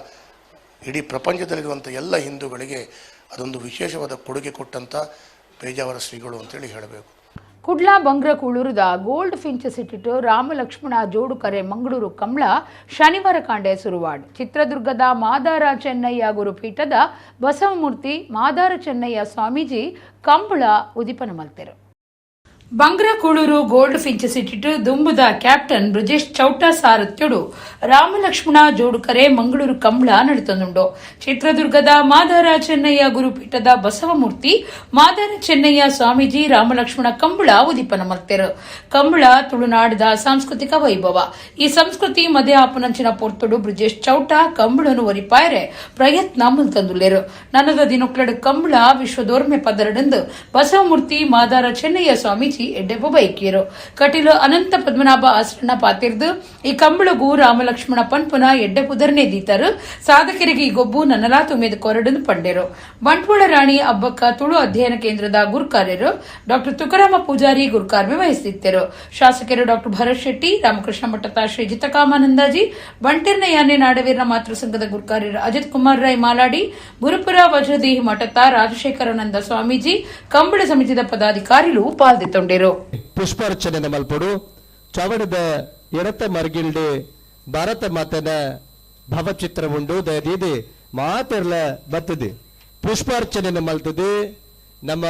ಇಡೀ ಪ್ರಪಂಚದಲ್ಲಿರುವಂಥ ಎಲ್ಲ ಹಿಂದೂಗಳಿಗೆ ಅದೊಂದು ವಿಶೇಷವಾದ ಕೊಡುಗೆ ಕೊಟ್ಟಂಥ ಪೇಜಾವರ ಶ್ರೀಗಳು ಅಂತೇಳಿ ಹೇಳಬೇಕು. ಕುಡ್ಲ ಬಂಗ್ರ ಕೂಳೂರದ ಗೋಲ್ಡ್ ಫಿಂಚ್ ಸಿಟಿಟು ರಾಮಲಕ್ಷ್ಮಣ ಜೋಡುಕರೆ ಮಂಗಳೂರು ಕಂಬಳ ಶನಿವಾರ ಕಾಂಡೆ ಸುರುವಾಡ್. ಚಿತ್ರದುರ್ಗದ ಮಾದಾರ ಚೆನ್ನಯ್ಯ ಗುರುಪೀಠದ ಬಸವಮೂರ್ತಿ ಮಾದಾರ ಚೆನ್ನಯ್ಯ ಸ್ವಾಮೀಜಿ ಕಂಬಳ ಉದಿಪನ ಮಲ್ತೆರು. ಬಂಗ್ರ ಕೂಳೂರು ಗೋಲ್ಡ್ ಫಿಂಚ್ ಸಿಟಿಟು ದುಂಬುದ ಕ್ಯಾಪ್ಟನ್ ಬ್ರಿಜೇಶ್ ಚೌಟ ಸಾರಥ್ಯುಡು ರಾಮಲಕ್ಷ್ಮಣ ಜೋಡುಕರೆ ಮಂಗಳೂರು ಕಂಬಳ ನಡೆತಂದುಂಡು. ಚಿತ್ರದುರ್ಗದ ಮಾದಾರ ಚೆನ್ನಯ್ಯ ಗುರುಪೀಠದ ಬಸವಮೂರ್ತಿ ಮಾದಾರ ಚೆನ್ನಯ್ಯ ಸ್ವಾಮೀಜಿ ರಾಮಲಕ್ಷ್ಮಣ ಕಂಬಳ ಉದಿಪನ ಮಲ್ತೆರು. ಕಂಬಳ ತುಳುನಾಡದ ಸಾಂಸ್ಕೃತಿಕ ವೈಭವ. ಈ ಸಂಸ್ಕೃತಿ ಮದೆ ಆಪನಂಚಿನ ಪೊರ್ತುಡು ಬ್ರಿಜೇಶ್ ಚೌಟ ಕಂಬಳನು ಒರಿಪಾಯರೆ ಪ್ರಯತ್ನ ಮಲ್ತಂದುಲ್ಲೆರು. ನನ್ನದ ದಿನೊಕ್ಲಡು ಕಂಬಳ ವಿಶ್ವದೋರ್ಮೆ ಪದರಡಂದು ಬಸವಮೂರ್ತಿ ಮಾದಾರ ಚೆನ್ನಯ್ಯ ಸ್ವಾಮೀಜಿ ಎಡ್ಡೆಪ್ಪ ಬೈಕಿಯರು. ಕಟೀಲು ಅನಂತ ಪದ್ಮನಾಭ ಆಸರಣ ಪಾತಿರ್ದು ಈ ಕಂಬಳಗು ರಾಮಲಕ್ಷ್ಮಣ ಪನ್ಪುನ ಎಡ್ಡೆ ಪುದರ್ನೆ ದೀತರು. ಸಾಧಕರಿಗೆ ಈ ಗೊಬ್ಬು ನನ್ನಲಾ ತುಮೇದ ಕೊರಡನ್ನು ಪಂಡೆರು. ಬಂಟ್ವಾಳ ರಾಣಿ ಅಬ್ಬಕ್ಕ ತುಳು ಅಧ್ಯಯನ ಕೇಂದ್ರದ ಗುರುಕಾರ್ಯರು ಡಾಕ್ಟರ್ ತುಕಾರಾಮ ಪೂಜಾರಿ ಗುರುಕಾರ್ಮೆ ವಹಿಸಿದ್ದರು. ಶಾಸಕರು ಡಾಕ್ಟರ್ ಭರತ್ ಶೆಟ್ಟಿ, ರಾಮಕೃಷ್ಣ ಮಠದ ಶ್ರೀ ಜಿತಕಾಮಾನಂದಾಜಿ, ಬಂಟಿರ್ನ ಯಾನೆ ನಾಡವೀರನ ಮಾತೃ ಸಂಘದ ಗುರುಕಾರ್ಯರು ಅಜಿತ್ ಕುಮಾರ್ ರೈ ಮಾಲಾಡಿ, ಗುರುಪುರ ವಜ್ರದೇಹಿ ಮಠದ ರಾಜಶೇಖರಾನಂದ ಸ್ವಾಮೀಜಿ, ಕಂಬಳ ಸಮಿತಿದ ಪದಾಧಿಕಾರಿಗಳು ಪಾಲ್ದಿತ್ತೊಂಡರು. ದೆತ್ತೊಂಡಿರು. ಪುಷ್ಪಾರ್ಚನೆ ಮಲ್ಪೊಡು ಚಾವಡದ ಎಡತ ಮರ್ಗಿಲ್ಡ್ ಭಾರತ ಮಾತನ ಭಾವಚಿತ್ರ ಉಂಡು ದಯದೀದಿ ಮಾತೆರ್ಲ ಬತ್ತದೆ ಪುಷ್ಪಾರ್ಚನೆ ಮಲ್ತದೆ ನಮ್ಮ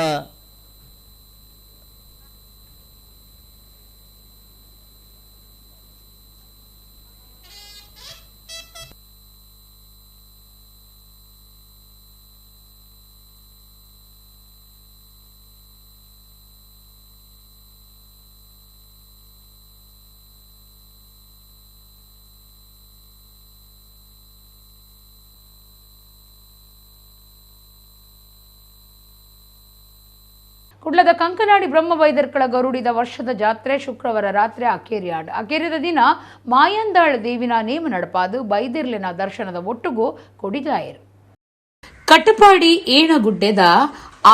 ಕುಡ್ಲದ ಕಂಕನಾಡಿ ಬ್ರಹ್ಮ ಬೈದರ್ಕಳ ಗರುಡಿದ ವರ್ಷದ ಜಾತ್ರೆ ಶುಕ್ರವಾರ ರಾತ್ರಿ ಅಕೇರಿಯಾಡ್. ಅಕೇರಿದ ದಿನ ಮಾಯಂದಾಳ್ ದೇವಿನ ನೇಮ ನಡಪಾದು ಬೈದಿರ್ಲಿನ ದರ್ಶನದ ಒಟ್ಟುಗು ಕೊಡಿಜಾಯರು. ಕಟ್ಟಪಾಡಿ ಏಣಗುಡ್ಡೆದ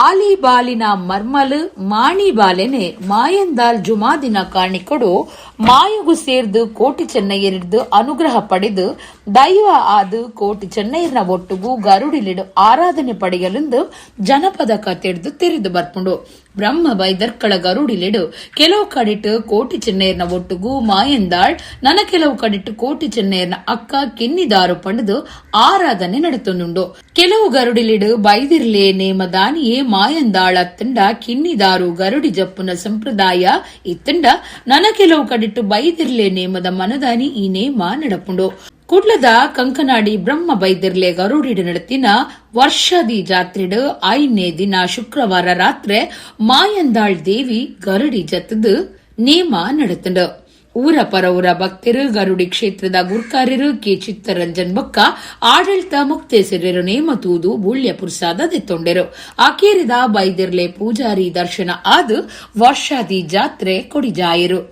ಆಲಿಬಾಲಿನ ಮರ್ಮಲು ಮಾಣಿಬಾಲೆನೆ ಮಾಯಂದಾಲ್ ಜುಮಾದಿನ ಕಾಣಿಕೊಡು ಮಾಯಗು ಸೇರ್ದು ಕೋಟಿ ಚೆನ್ನಯ್ಯರಿಡ್ದು ಅನುಗ್ರಹ ಪಡೆದು ದೈವ ಆದು ಕೋಟಿ ಚೆನ್ನಯ್ಯನ ಒಟ್ಟುಗು ಗರುಡಿಲಿಡು ಆರಾಧನೆ ಪಡೆಯಲೆಂದು ಜನಪದ ಕತೆಡ್ದು ತೆರೆದು ಬರ್ಪುಂಡು. ಬ್ರಹ್ಮ ಬೈದರ್ಕಳ ಗರುಡಿಲಿಡು ಕೆಲವು ಕಡಿಟ್ಟು ಕೋಟಿ ಚೆನ್ನಯ್ಯನ ಒಟ್ಟುಗು ಮಾಯಂದಾಳ್ ನನ ಕೆಲವು ಕಡಿಟ್ಟು ಕೋಟಿ ಚೆನ್ನಯ್ಯನ ಅಕ್ಕ ಕೆನ್ನಿದಾರು ಪಂಡದು ಆರಾಧನೆ ನಡೆತೊಂದುಂಡು. ಕೆಲವು ಗರುಡಿಲಿಡು ಬೈದಿರ್ಲೇ ನೇಮದಾನಿಯೇ ಮಾಯಂದಾಳ ತಂಡ ಕಿನ್ನಿದಾರು ಗರುಡಿ ಜಪ್ಪುನ ಸಂಪ್ರದಾಯ ಇತ್ತಂಡ ನನ ಕೆಲವು ಕಡಿಟ್ಟು ಬೈದಿರ್ಲೆ ನೇಮದ ಮನದಾನಿ ಈ ನೇಮ ನಡಪುಂಡು. ಕುಡ್ಲದ ಕಂಕನಾಡಿ ಬ್ರಹ್ಮ ಬೈದಿರ್ಲೆ ಗರುಡಿಡು ನಡತಿನ ವರ್ಷದಿ ಜಾತ್ರೆಡು 5ನೇ ದಿನ ಶುಕ್ರವಾರ ರಾತ್ರಿ ಮಾಯಂದಾಳ್ ದೇವಿ ಗರುಡಿ ಜತ್ತದು ನೇಮ ನಡತಂಡು. ಊರ ಪರವೂರ ಭಕ್ತರು ಗರುಡಿ ಕ್ಷೇತ್ರದ ಗುರ್ಕಾರ್ಯರು ಕೆ ಚಿತ್ತರಂಜನ್ ಬೊಕ್ಕ ಆಡಳಿತ ಮುಕ್ತೇಸರರು ನೇಮ ತೂದು ಬೂಳ್ಯ ಪುರ್ಸಾದ ದೆತ್ತೊಂಡೆರು. ಆಕೇರಿದ ಬೈದಿರ್ಲೆ ಪೂಜಾರಿ ದರ್ಶನ ಆದು ವರ್ಷಾದಿ ಜಾತ್ರೆ ಕೊಡಿಜಾಯರು.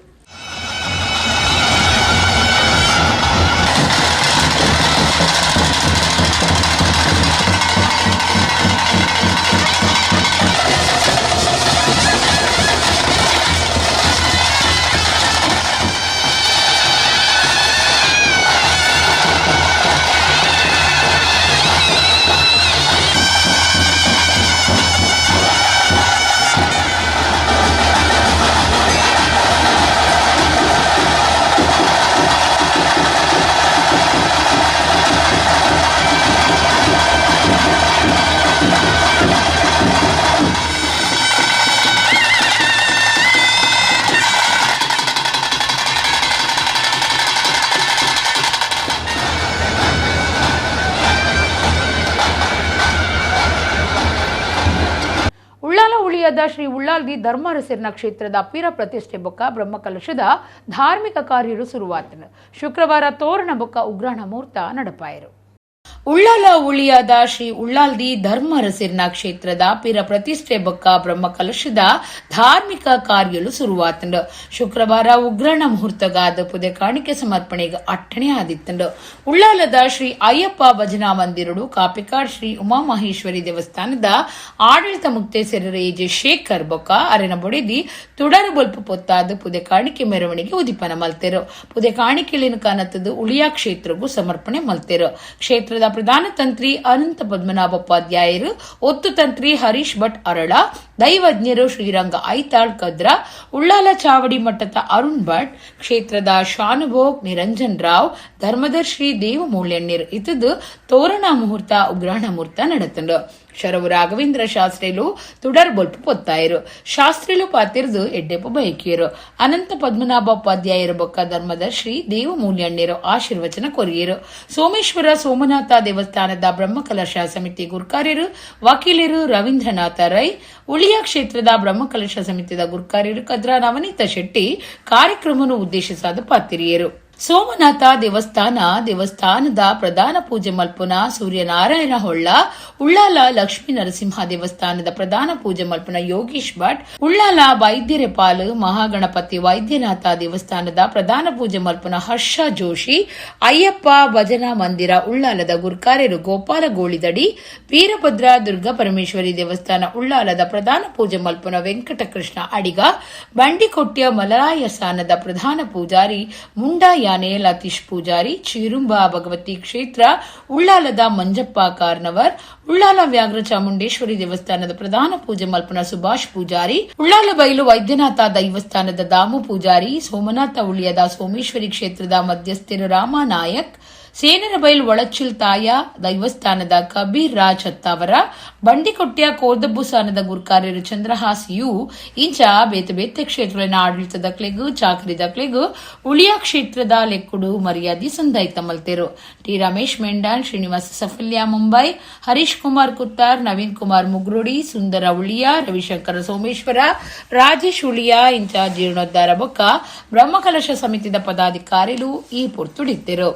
ಶ್ರೀ ಉಳ್ಳಾಲ್ದಿ ಧರ್ಮರಸಿರ್ನ ಕ್ಷೇತ್ರದ ಪೀರ ಪ್ರತಿಷ್ಠೆ ಬೊಕ್ಕ ಬ್ರಹ್ಮಕಲಶದ ಧಾರ್ಮಿಕ ಕಾರ್ಯರು ಶುರುವಾತನು. ಶುಕ್ರವಾರ ತೋರಣ ಬೊಕ್ಕ ಉಗ್ರಾಣ ಮುಹೂರ್ತ ನಡಪಾಯರು. ಉಳ್ಳಾಲ ಉಳಿಯಾದ ಶ್ರೀ ಉಳ್ಳಾಲ್ದಿ ಧರ್ಮರಸಿರ್ನ ಕ್ಷೇತ್ರದ ಪೀರ ಪ್ರತಿಷ್ಠೆ ಬೊಕ್ಕ ಬ್ರಹ್ಮಕಲಶದ ಧಾರ್ಮಿಕ ಕಾರ್ಯಲು ಶುರುವಾತಂಡು. ಶುಕ್ರವಾರ ಉಗ್ರಾಣ ಮುಹೂರ್ತಗಾದ ಪುದೆ ಕಾಣಿಕೆ ಸಮರ್ಪಣೆಗೆ ಅಟ್ಟಣೆ ಆದಿತ್ತಂಡು. ಉಳ್ಳಾಲದ ಶ್ರೀ ಅಯ್ಯಪ್ಪ ಭಜನಾ ಮಂದಿರಡು ಕಾಪಿಕಾಡ್ ಶ್ರೀ ಉಮಾಮಹೇಶ್ವರಿ ದೇವಸ್ಥಾನದ ಆಡಳಿತ ಮುಕ್ತೇಸರರ ಎಜೆ ಶೇಖರ್ ಬೊಕ್ಕ ಅರೆನ ಬೊಡಿದಿ ತುಡರು ಬೊಲ್ಪು ಪೊತ್ತಾದ ಪುದೆ ಕಾಣಿಕೆ ಮೆರವಣಿಗೆ ಉದಿಪನ ಮಲ್ತೆರು. ಪುದೆ ಕಾಣಿಕೆಲಿನ ಕಾನತ್ತದು ಉಳಿಯಾ ಕ್ಷೇತ್ರಗೂ ಸಮರ್ಪಣೆ ಮಲ್ತೆರು. ಕ್ಷೇತ್ರದ ಪ್ರಧಾನ ತಂತ್ರಿ ಅನಂತ ಪದ್ಮನಾಭೋಪಾಧ್ಯಾಯರು, ಒತ್ತು ತಂತ್ರಿ ಹರೀಶ್ ಭಟ್ ಅರಳ, ದೈವಜ್ಞರು ಶ್ರೀರಂಗ ಐತಾಳ್ ಕದ್ರ, ಉಳ್ಳಾಲ ಚಾವಡಿ ಮಠದ ಅರುಣ್ ಭಟ್, ಕ್ಷೇತ್ರದ ಶಾನುಭೋಗ್ ನಿರಂಜನ್ ರಾವ್, ಧರ್ಮದರ್ಶಿ ದೇವಮೂಲ್ಯಣ್ಣರು ಇತದು ತೋರಣ ಮುಹೂರ್ತ ಉಗ್ರಾಣ ಮುಹೂರ್ತ ನಡೆತಂಡು. ಶರವು ರಾಘವೇಂದ್ರ ಶಾಸ್ತ್ರಿಲು ತುಡರ್ ಬೊಲ್ಪು ಪೊತ್ತಾಯರು. ಶಾಸ್ತ್ರಿಲು ಪಾತಿರ್ದು ಎಡ್ಡೆಪ್ಪು ಬಯಕಿಯರು. ಅನಂತ ಪದ್ಮನಾಭೋಪಾಧ್ಯಾಯರು ಬೊಕ್ಕ ಧರ್ಮದರ್ಶಿ ದೇವಮೂಲ್ಯಣ್ಣರು ಆಶೀರ್ವಚನ ಕೊರಿಯರು. ಸೋಮೇಶ್ವರ ಸೋಮನಾಥ ದೇವಸ್ಥಾನದ ಬ್ರಹ್ಮಕಲಶ ಸಮಿತಿ ಗುರ್ಕಾರ್ಯರು ವಕೀಲರು ರವೀಂದ್ರನಾಥ ರೈ, ಉಳಿಯ ಕ್ಷೇತ್ರದ ಬ್ರಹ್ಮಕಲಶ ಸಮಿತಿಯ ಗುರ್ಕಾರ್ಯರು ಕದ್ರಾ ನವನೀತ ಶೆಟ್ಟಿ ಕಾರ್ಯಕ್ರಮವನ್ನು ಉದ್ದೇಶಿಸಾದ ಪಾತಿರಿಯರು. ಸೋಮನಾಥ ದೇವಸ್ಥಾನದ ಪ್ರಧಾನ ಪೂಜೆ ಮಲ್ಪುನ ಸೂರ್ಯನಾರಾಯಣ ಹೊಳ್ಳ, ಉಳ್ಳಾಲ ಲಕ್ಷ್ಮೀ ನರಸಿಂಹ ದೇವಸ್ಥಾನದ ಪ್ರಧಾನ ಪೂಜೆ ಮಲ್ಪುನ ಯೋಗೀಶ್ ಭಟ್, ಉಳ್ಳಾಲ ವೈದ್ಯರೆಪಾಲು ಮಹಾಗಣಪತಿ ವೈದ್ಯನಾಥ ದೇವಸ್ಥಾನದ ಪ್ರಧಾನ ಪೂಜೆ ಮಲ್ಪುನ ಹರ್ಷ ಜೋಶಿ, ಅಯ್ಯಪ್ಪ ಭಜನಾ ಮಂದಿರ ಉಳ್ಳಾಲದ ಗುರ್ಕಾರ್ಯರು ಗೋಪಾಲ ಗೋಳಿದಡಿ, ವೀರಭದ್ರ ದುರ್ಗಾ ಪರಮೇಶ್ವರಿ ದೇವಸ್ಥಾನ ಉಳ್ಳಾಲದ ಪ್ರಧಾನ ಪೂಜೆ ಮಲ್ಪುನ ವೆಂಕಟಕೃಷ್ಣ ಅಡಿಗ, ಬಂಡಿಕೊಟ್ಯ ಮಲರಾಯ ಸ್ಥಾನದ ಪ್ರಧಾನ ಪೂಜಾರಿ ಮುಂಡಾ ಯಾನೆ ಲತೀಶ್ ಪೂಜಾರಿ, ಚೀರುಂಬ ಭಗವತಿ ಕ್ಷೇತ್ರ ಉಳ್ಳಾಲದ ಮಂಜಪ್ಪ ಕಾರ್ನವರ್, ಉಳ್ಳಾಲ ವ್ಯಾಘ್ರ ಚಾಮುಂಡೇಶ್ವರಿ ದೇವಸ್ಥಾನದ ಪ್ರಧಾನ ಪೂಜೆ ಮಲ್ಪನ ಸುಭಾಷ್ ಪೂಜಾರಿ, ಉಳ್ಳಾಲ ಬೈಲು ವೈದ್ಯನಾಥ ದೈವಸ್ಥಾನದ ದಾಮು ಪೂಜಾರಿ, ಸೋಮನಾಥ ಉಳಿಯದ ಸೋಮೇಶ್ವರಿ ಕ್ಷೇತ್ರದ ಮಧ್ಯಸ್ಥರು ರಾಮ ನಾಯಕ್, ಸೇನರಬೈಲ್ ಒಳಚಿಲ್ ತಾಯ ದೈವಸ್ಥಾನದ ಕಬೀರ್ ರಾಜ್ ಹತ್ತಾವರ, ಬಂಡಿಕೊಟ್ಟಿಯ ಕೋರ್ದಬ್ಬು ಸಾನದ ಗುರ್ಕಾರ್ಯರು ಚಂದ್ರಹಾಸ್ you ಇಂಚ ಬೇತೆ ಬೇತೆ ಕ್ಷೇತ್ರಗಳ ಆಡಳಿತದಕ್ಲೆಗು ಚಾಕರಿದಕ್ಲೆಗು ಉಳಿಯ ಕ್ಷೇತ್ರದ ಲೆಕ್ಕುಡು ಮರ್ಯಾದೆ ಸಂದಾಯ್ತ ಮಲ್ತೆರು. ಟಿ ರಮೇಶ್ ಮೆಂಡಾನ್, ಶ್ರೀನಿವಾಸ ಸಫಲ್ಯ ಮುಂಬೈ, ಹರೀಶ್ ಕುಮಾರ್ ಕುತ್ತಾರ್, ನವೀನ್ ಕುಮಾರ್ ಮುಗ್ರುಡಿ, ಸುಂದರ ಉಳಿಯ, ರವಿಶಂಕರ ಸೋಮೇಶ್ವರ, ರಾಜೇಶ್ ಉಳಿಯ ಇಂಚ ಜೀರ್ಣೋದ್ಧಾರ ಬೊಕ್ಕ ಬ್ರಹ್ಮಕಲಶ ಸಮಿತಿದ ಪದಾಧಿಕಾರಿಲು ಈ ಪೊರ್ತುಡಿದ್ದರು.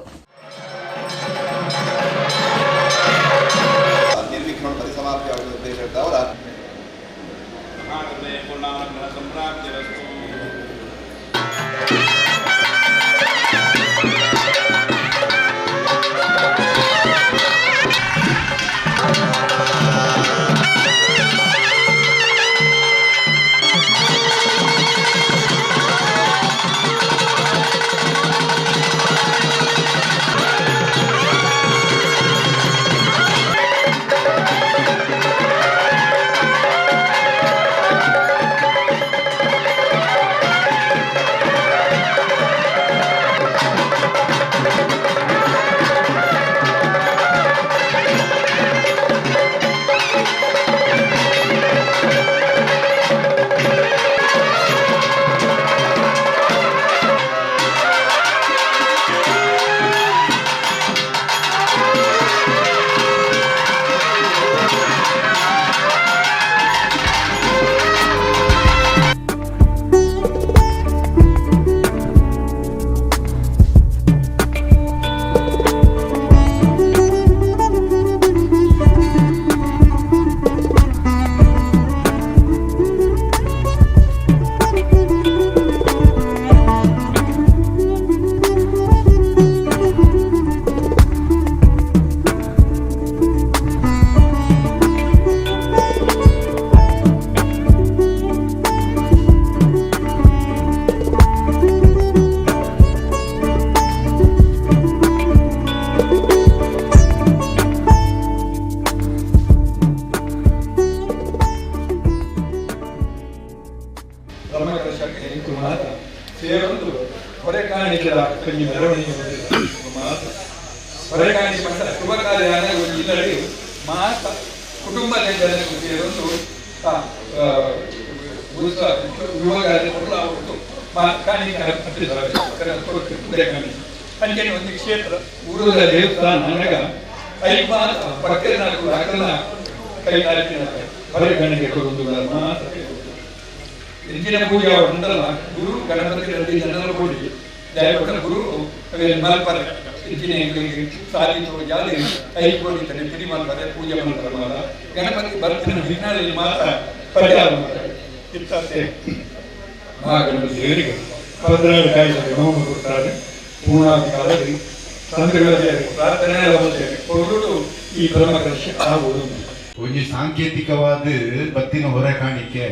ಒಂಜಿ ಸಾಂಕೇತಿಕವಾದ ಬತ್ತಿನ ಹೊರೆ ಕಾಣಿಕೆ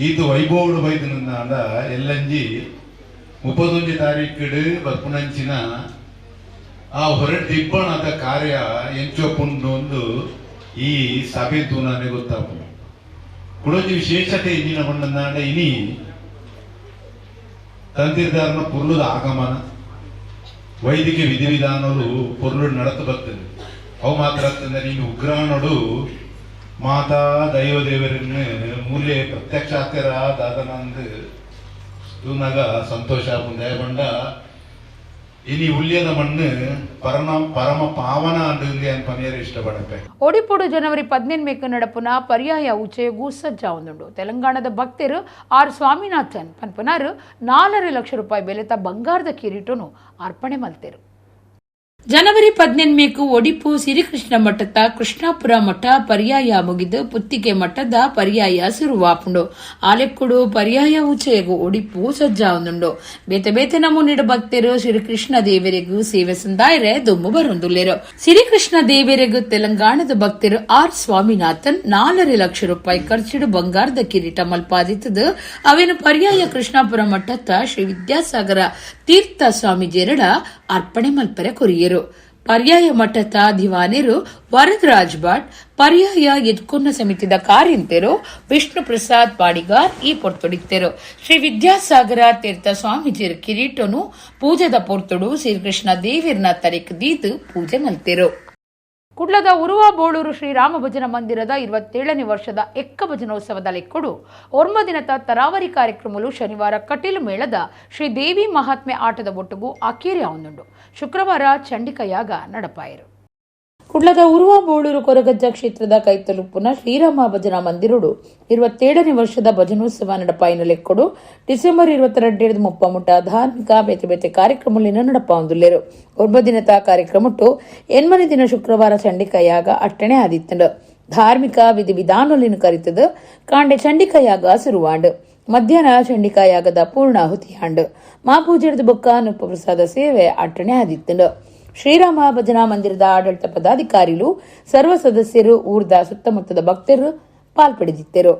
ಇದು ವೈಭವಡು ಬೈದನಂದ ಎಲ್ಲಂಜಿ 31 ತಾರೀಕು ಬರ್ಪುನಂಚಿನ ಆ ಹೊರ ದಿಬ್ಬಣದ ಕಾರ್ಯ ಎಂಚೋಪುಂಡು ಒಂದು ಈ ಸಭೆ ತೂನಾನೆ ಗೊತ್ತಾಪುಂಡು. ಕುಡೊಂಜಿ ವಿಶೇಷತೆ ಇಂಜಿನ ಕೊಂಡಂದಾಂಡ ಇನಿ ತಂತಿರ್ದಾರನ ಪೊರ್ಲುದ ಆಗಮನ ವೈದಿಕ ವಿಧಿವಿಧಾನಗಳು ಪೊರ್ಲು ನಡತು ಬರ್ತದೆ. ಅವು ಮಾತ್ರ ಅಂತಂದ್ರೆ ನೀನು ಉಗ್ರಾಣಡು ಮಾತಾ ದೈವ ದೇವರನ್ನು ಮೂಲೆ ಪ್ರತ್ಯಕ್ಷ ಆಗ್ತಾರ ದಾದನಂದು ತೂನಾಗ ಸಂತೋಷ ಆಪುಂಡು. ಬಂಡ ಇನಿ ಉಲ್ಯದ ಮಣ್ಣು ಪರಮ ಪರಮ ಪಾವನ ಅಂದು ಪನಿಯರು ಇಷ್ಟಪಡಪೆ. ಒಡಿಪುಡು ಜನವರಿ 18 ನಡಪುನ ಪರ್ಯಾಯ ಉಚ್ಚಯಗೂ ಸಜ್ಜಾವುಂದುಂಡು. ತೆಲಂಗಾಣದ ಭಕ್ತರು ಆರ್ ಸ್ವಾಮಿನಾಥನ್ ಪನ್ಪನಾರು 4.5 ಲಕ್ಷ ರೂಪಾಯಿ ಬೆಲೆತ ಬಂಗಾರದ ಕಿರೀಟನು ಅರ್ಪಣೆ ಮಲ್ತೆರು. ಜನವರಿ 18ಕು ಒಡಿಪು ಸಿರಿಕೃಷ್ಣ ಮಠದ ಕೃಷ್ಣಾಪುರ ಮಠ ಪರ್ಯಾಯ ಮುಗಿದು ಪುತ್ತಿಗೆ ಮಠದ ಪರ್ಯಾಯ ಸುರುವಾಪುಂಡು. ಆಲೆಕ್ಕುಡು ಪರ್ಯಾಯ ಉಚ್ಚಯಗು ಒಡಿಪು ಸಜ್ಜಾವುಂದುಂಡು. ಬೇತೆ ಬೇತೆ ನಮೂನಿಡ ಭಕ್ತರು ಶ್ರೀಕೃಷ್ಣ ದೇವರಿಗೂ ಸೇವೆ ಸಂದಾಯರೆ ದುಮ್ಮು ಬರೊಂದುಲ್ಲೆರು. ಶ್ರೀಕೃಷ್ಣ ದೇವರಿಗೂ ತೆಲಂಗಾಣದ ಭಕ್ತರು ಆರ್ ಸ್ವಾಮಿನಾಥನ್ 4.5 ಲಕ್ಷ ರೂಪಾಯಿ ಖರ್ಚಿಡು ಬಂಗಾರದ ಕಿರೀಟ ಮಲ್ಪಾದಿತ್ತದು ಅವೇನು ಪರ್ಯಾಯ ಕೃಷ್ಣಾಪುರ ಮಠದ ಶ್ರೀ ವಿದ್ಯಾಸಾಗರ ತೀರ್ಥ ಸ್ವಾಮೀಜಿಯರಡ ಅರ್ಪಣೆ ಮಲ್ಪರೆ ಕೊರಿಯರು. ಪರ್ಯಾಯ ಮಠದ ದಿವಾನಿರು ವರದರಾಜ್ ಭಟ್, ಪರ್ಯಾಯ ಎದ್ಕೊನ್ನ ಸಮಿತಿದ ಕಾರ್ಯಂತೆರು ವಿಷ್ಣು ಪ್ರಸಾದ್ ಪಾಡಿಗಾರ್ ಈ ಪೊರ್ತೊಡಿತ್ತೆರು. ಶ್ರೀ ವಿದ್ಯಾಸಾಗರ ತೀರ್ಥ ಸ್ವಾಮೀಜಿಯರ ಕಿರೀಟನು ಪೂಜೆದ ಪೊರ್ತೊಡು ಶ್ರೀಕೃಷ್ಣ ದೇವಿರ್ನ ತರೆಕ್ ದೀದು ಪೂಜೆ ಮಲ್ತೆರು. ಕುಡ್ಲದ ಉರುವ ಬೋಳೂರು ಶ್ರೀರಾಮ ಭಜನ ಮಂದಿರದ 27ನೇ ವರ್ಷದ ಎಕ್ಕ ಭಜನೋತ್ಸವದ ಲೆಕ್ಕಡು ಒರ್ಮ ದಿನದ ತರಾವರಿ ಕಾರ್ಯಕ್ರಮಲು ಶನಿವಾರ ಕಟೀಲು ಮೇಳದ ಶ್ರೀ ದೇವಿ ಮಹಾತ್ಮೆ ಆಟದ ಒಟ್ಟುಗು ಅಕೇರಿ ಆವುಂದುಂಡು. ಶುಕ್ರವಾರ ಚಂಡಿಕಯಾಗ ನಡಪಾಯರು. ಕುಡ್ಲದ ಉರುವ ಬೋಳೂರು ಕೊರಗಜ್ಜ ಕ್ಷೇತ್ರದ ಕೈತಲುಪ್ಪುನ ಶ್ರೀರಾಮ ಭಜನಾ ಮಂದಿರುಡು 27ನೇ ವರ್ಷದ ಭಜನೋತ್ಸವ ನಡಪಾಯಿನ ಲೆಕ್ಕಡು ಡಿಸೆಂಬರ್ 22 ಮುಪ್ಪ ಮುಟ್ಟ ಧಾರ್ಮಿಕ ಬೇತೆ ಬೇತೆ ಕಾರ್ಯಕ್ರಮಲಿನ ನಡಪಾವುಂದುಲ್ಲೆರು. ಒರ್ಮ ದಿನದ ಕಾರ್ಯಕ್ರಮಟ್ಟು 8ನೇ ದಿನ ಶುಕ್ರವಾರ ಚಂಡಿಕಯಾಗ ಅಟ್ಟಣೆ ಆದಿತ್ತಂಡು. ಧಾರ್ಮಿಕ ವಿಧಿವಿಧಾನಲಿನ ಕರಿತದು ಕಾಂಡೆ ಚಂಡಿಕಯಾಗ ಸುರುವಾಂಡು. ಮಧ್ಯಾಹ್ನ ಚಂಡಿಕಾಯಾಗದ ಪೂರ್ಣಾಹುತಿಯಾಂಡು. ಮಾಪೂಜೆದ ಬೊಕ್ಕ ನುಪ್ಪ ಪ್ರಸಾದ ಸೇವೆ ಅಟ್ಟಣೆ ಆದಿತ್ತಂಡು. ಶ್ರೀರಾಮ ಭಜನಾ ಮಂದಿರದ ಆಡಳಿತ ಪದಾಧಿಕಾರಿಲು, ಸರ್ವ ಸದಸ್ಯರು, ಊರ್ದ ಸುತ್ತಮುತ್ತದ ಭಕ್ತರು ಪಾಲ್ಪಡೆದಿದ್ದರು.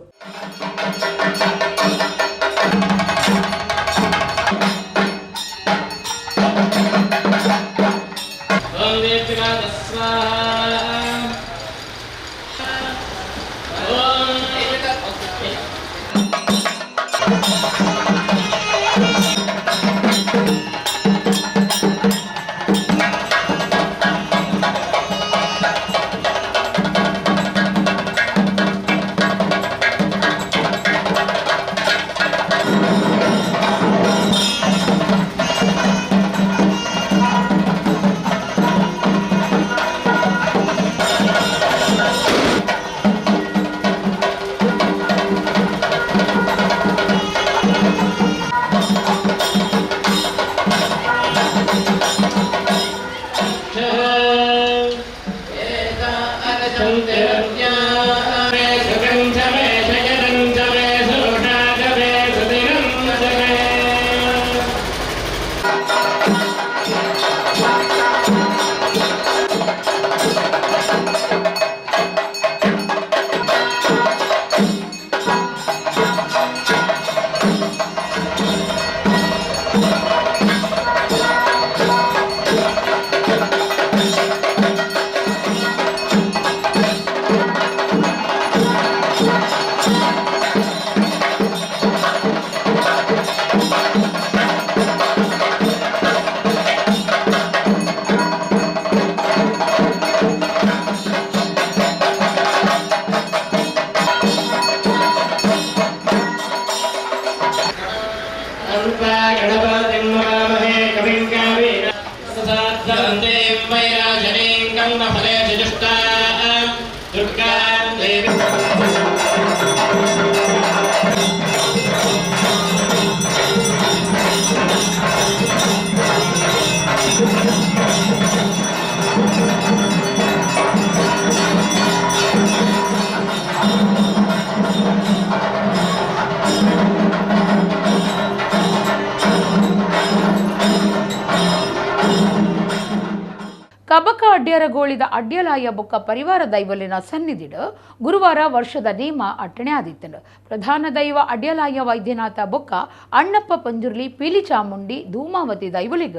ಕಬಕ ಅಡ್ಯರಗೋಳಿದ ಅಡ್ಯಲಾಯ ಬೊಕ್ಕ ಪರಿವಾರ ದೈವಲಿನ ಸನ್ನಿಧಿಡು ಗುರುವಾರ ವರ್ಷದ ನೇಮ ಅಟ್ಟಣೆ ಆದಿತ್ತನು. ಪ್ರಧಾನ ದೈವ ಅಡ್ಯಲಾಯ ವೈದ್ಯನಾಥ ಬೊಕ್ಕ ಅಣ್ಣಪ್ಪ ಪಂಜುರ್ಲಿ ಪೀಲಿ ಚಾಮುಂಡಿ ಧೂಮಾವತಿ ದೈವಲಿಗ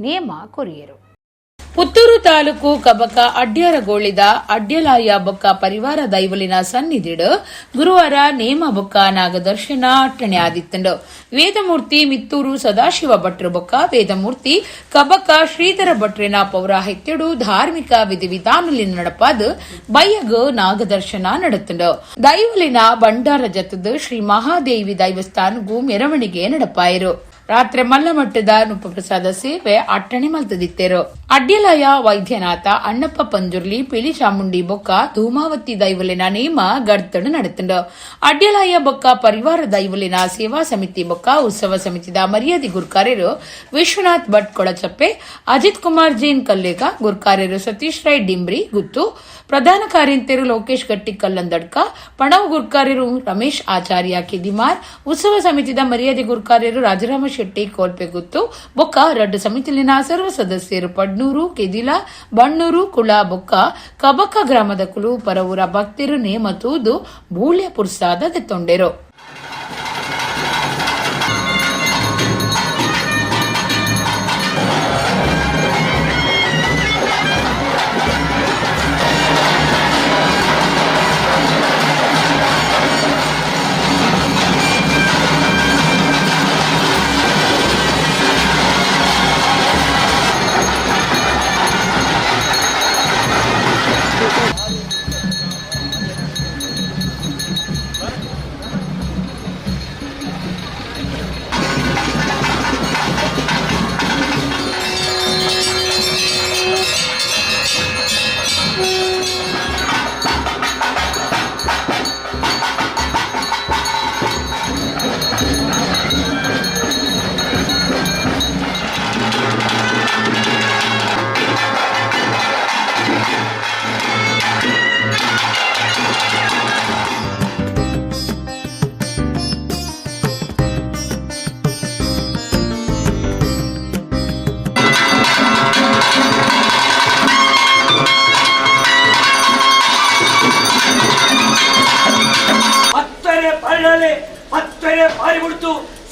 ನೇಮ ಕೊರಿಯರು. ಪುತ್ತೂರು ತಾಲೂಕು ಕಬಕ ಅಡ್ಯರಗೋಳಿದ ಅಡ್ಯಲಾಯ ಬೊಕ್ಕ ಪರಿವಾರ ದೈವಲಿನ ಸನ್ನಿಧಿಡು ಗುರುವಾರ ನೇಮ ಬೊಕ್ಕ ನಾಗದರ್ಶನ ಅಟ್ಟಣೆ ಆದಿತ್ತಂಡು. ವೇದಮೂರ್ತಿ ಮಿತ್ತೂರು ಸದಾಶಿವ ಭಟ್ರು ಬೊಕ್ಕ ವೇದಮೂರ್ತಿ ಕಬಕ ಶ್ರೀಧರ ಭಟ್ರಿನ ಪೌರಾಹಿತ್ಯಡು ಧಾರ್ಮಿಕ ವಿಧಿವಿಧಾನಲಿನ ನಡಪಾದ ಬಯ್ಯಗು ನಾಗದರ್ಶನ ನಡತಂಡು. ದೈವಲಿನ ಭಂಡಾರ ಜತದ ಶ್ರೀ ಮಹಾದೇವಿ ದೈವಸ್ಥಾನಗೂ ಮೆರವಣಿಗೆ ನಡಪಾಯರು. ರಾತ್ರಿ ಮಲ್ಲಮಟ್ಟದ ನುಪ್ಪಪ್ರಸಾದ ಸೇವೆ ಅಟ್ಟಣೆ ಮಲ್ತದಿತ್ತೆರು. ಅಡ್ಯಲಾಯ ವೈದ್ಯನಾಥ ಅಣ್ಣಪ್ಪ ಪಂಜುರ್ಲಿ ಪಿಲಿ ಚಾಮುಂಡಿ ಬೊಕ್ಕ ಧೂಮಾವತಿ ದೈವಲಿನ ನೇಮ ಗರ್ತಡು ನಡೆತುಂಡು. ಅಡ್ಯಲಾಯ ಬೊಕ್ಕ ಪರಿವಾರ ದೈವಲಿನ ಸೇವಾ ಸಮಿತಿ ಬೊಕ್ಕ ಉತ್ಸವ ಸಮಿತಿದ ಮರ್ಯಾದೆ ಗುರ್ಕಾರ್ಯರು ವಿಶ್ವನಾಥ್ ಭಟ್ ಕೊಳಚಪ್ಪೆ, ಅಜಿತ್ ಕುಮಾರ್ ಜೈನ್ ಕಲ್ಲೇಗ, ಗುರ್ಕಾರ್ಯರು ಸತೀಶ್ ರೈ ಡಿಂಬ್ರಿ ಗುತ್ತು, ಪ್ರಧಾನ ಕಾರ್ಯಂತೆರು ಲೋಕೇಶ್ ಗಟ್ಟಿ ಕಲ್ಲಂದಡ್ಕ, ಪಣವು ಗುರ್ಕಾರ್ಯರು ರಮೇಶ್ ಆಚಾರ್ಯ ಕೆದಿಮಾರ್, ಉತ್ಸವ ಸಮಿತಿದ ಮರ್ಯಾದೆ ಗುರ್ಕಾರ್ಯರು ರಾಜರಾಮ ಶೆಟ್ಟಿ ಕೋಲ್ಪೆ ಗುತ್ತು ಬೊಕ್ಕ ರಡ್ಡು ಸಮಿತಿಲಿನ ಸರ್ವ ಸದಸ್ಯರು ಪಡ್ನೂರು, ಕೆದಿಲ, ಬಣ್ಣೂರು, ಕುಳ ಬೊಕ್ಕ ಕಬಕ ಗ್ರಾಮದ ಕುಲು ಪರವೂರ ಭಕ್ತರು ನೇಮ ತೂದು ಬೂಳ್ಯ ಪುರ್ಸಾದ ದೆತ್ತೊಂಡೆರು.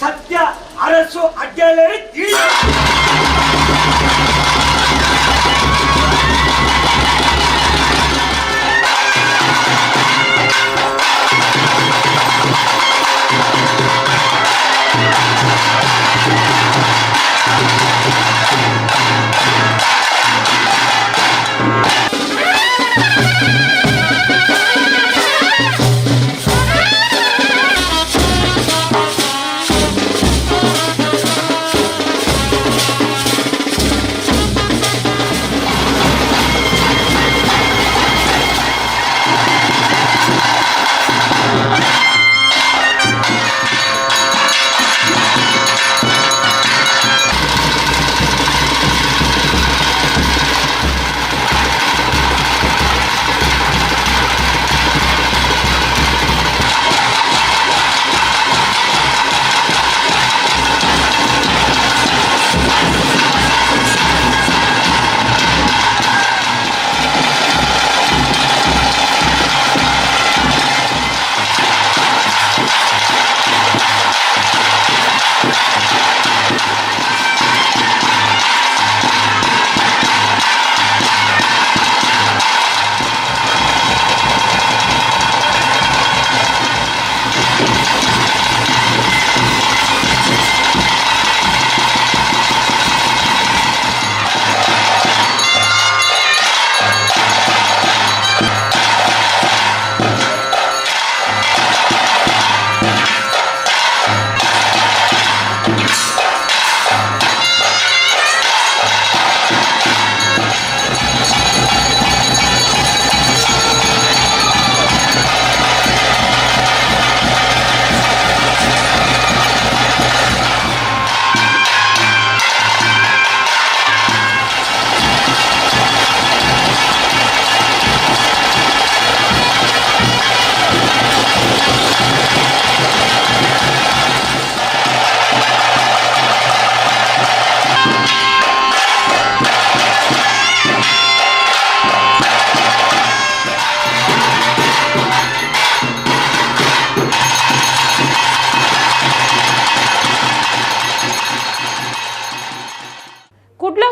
ಸತ್ಯ ಅರಸು ಅಡ್ಡಲೇ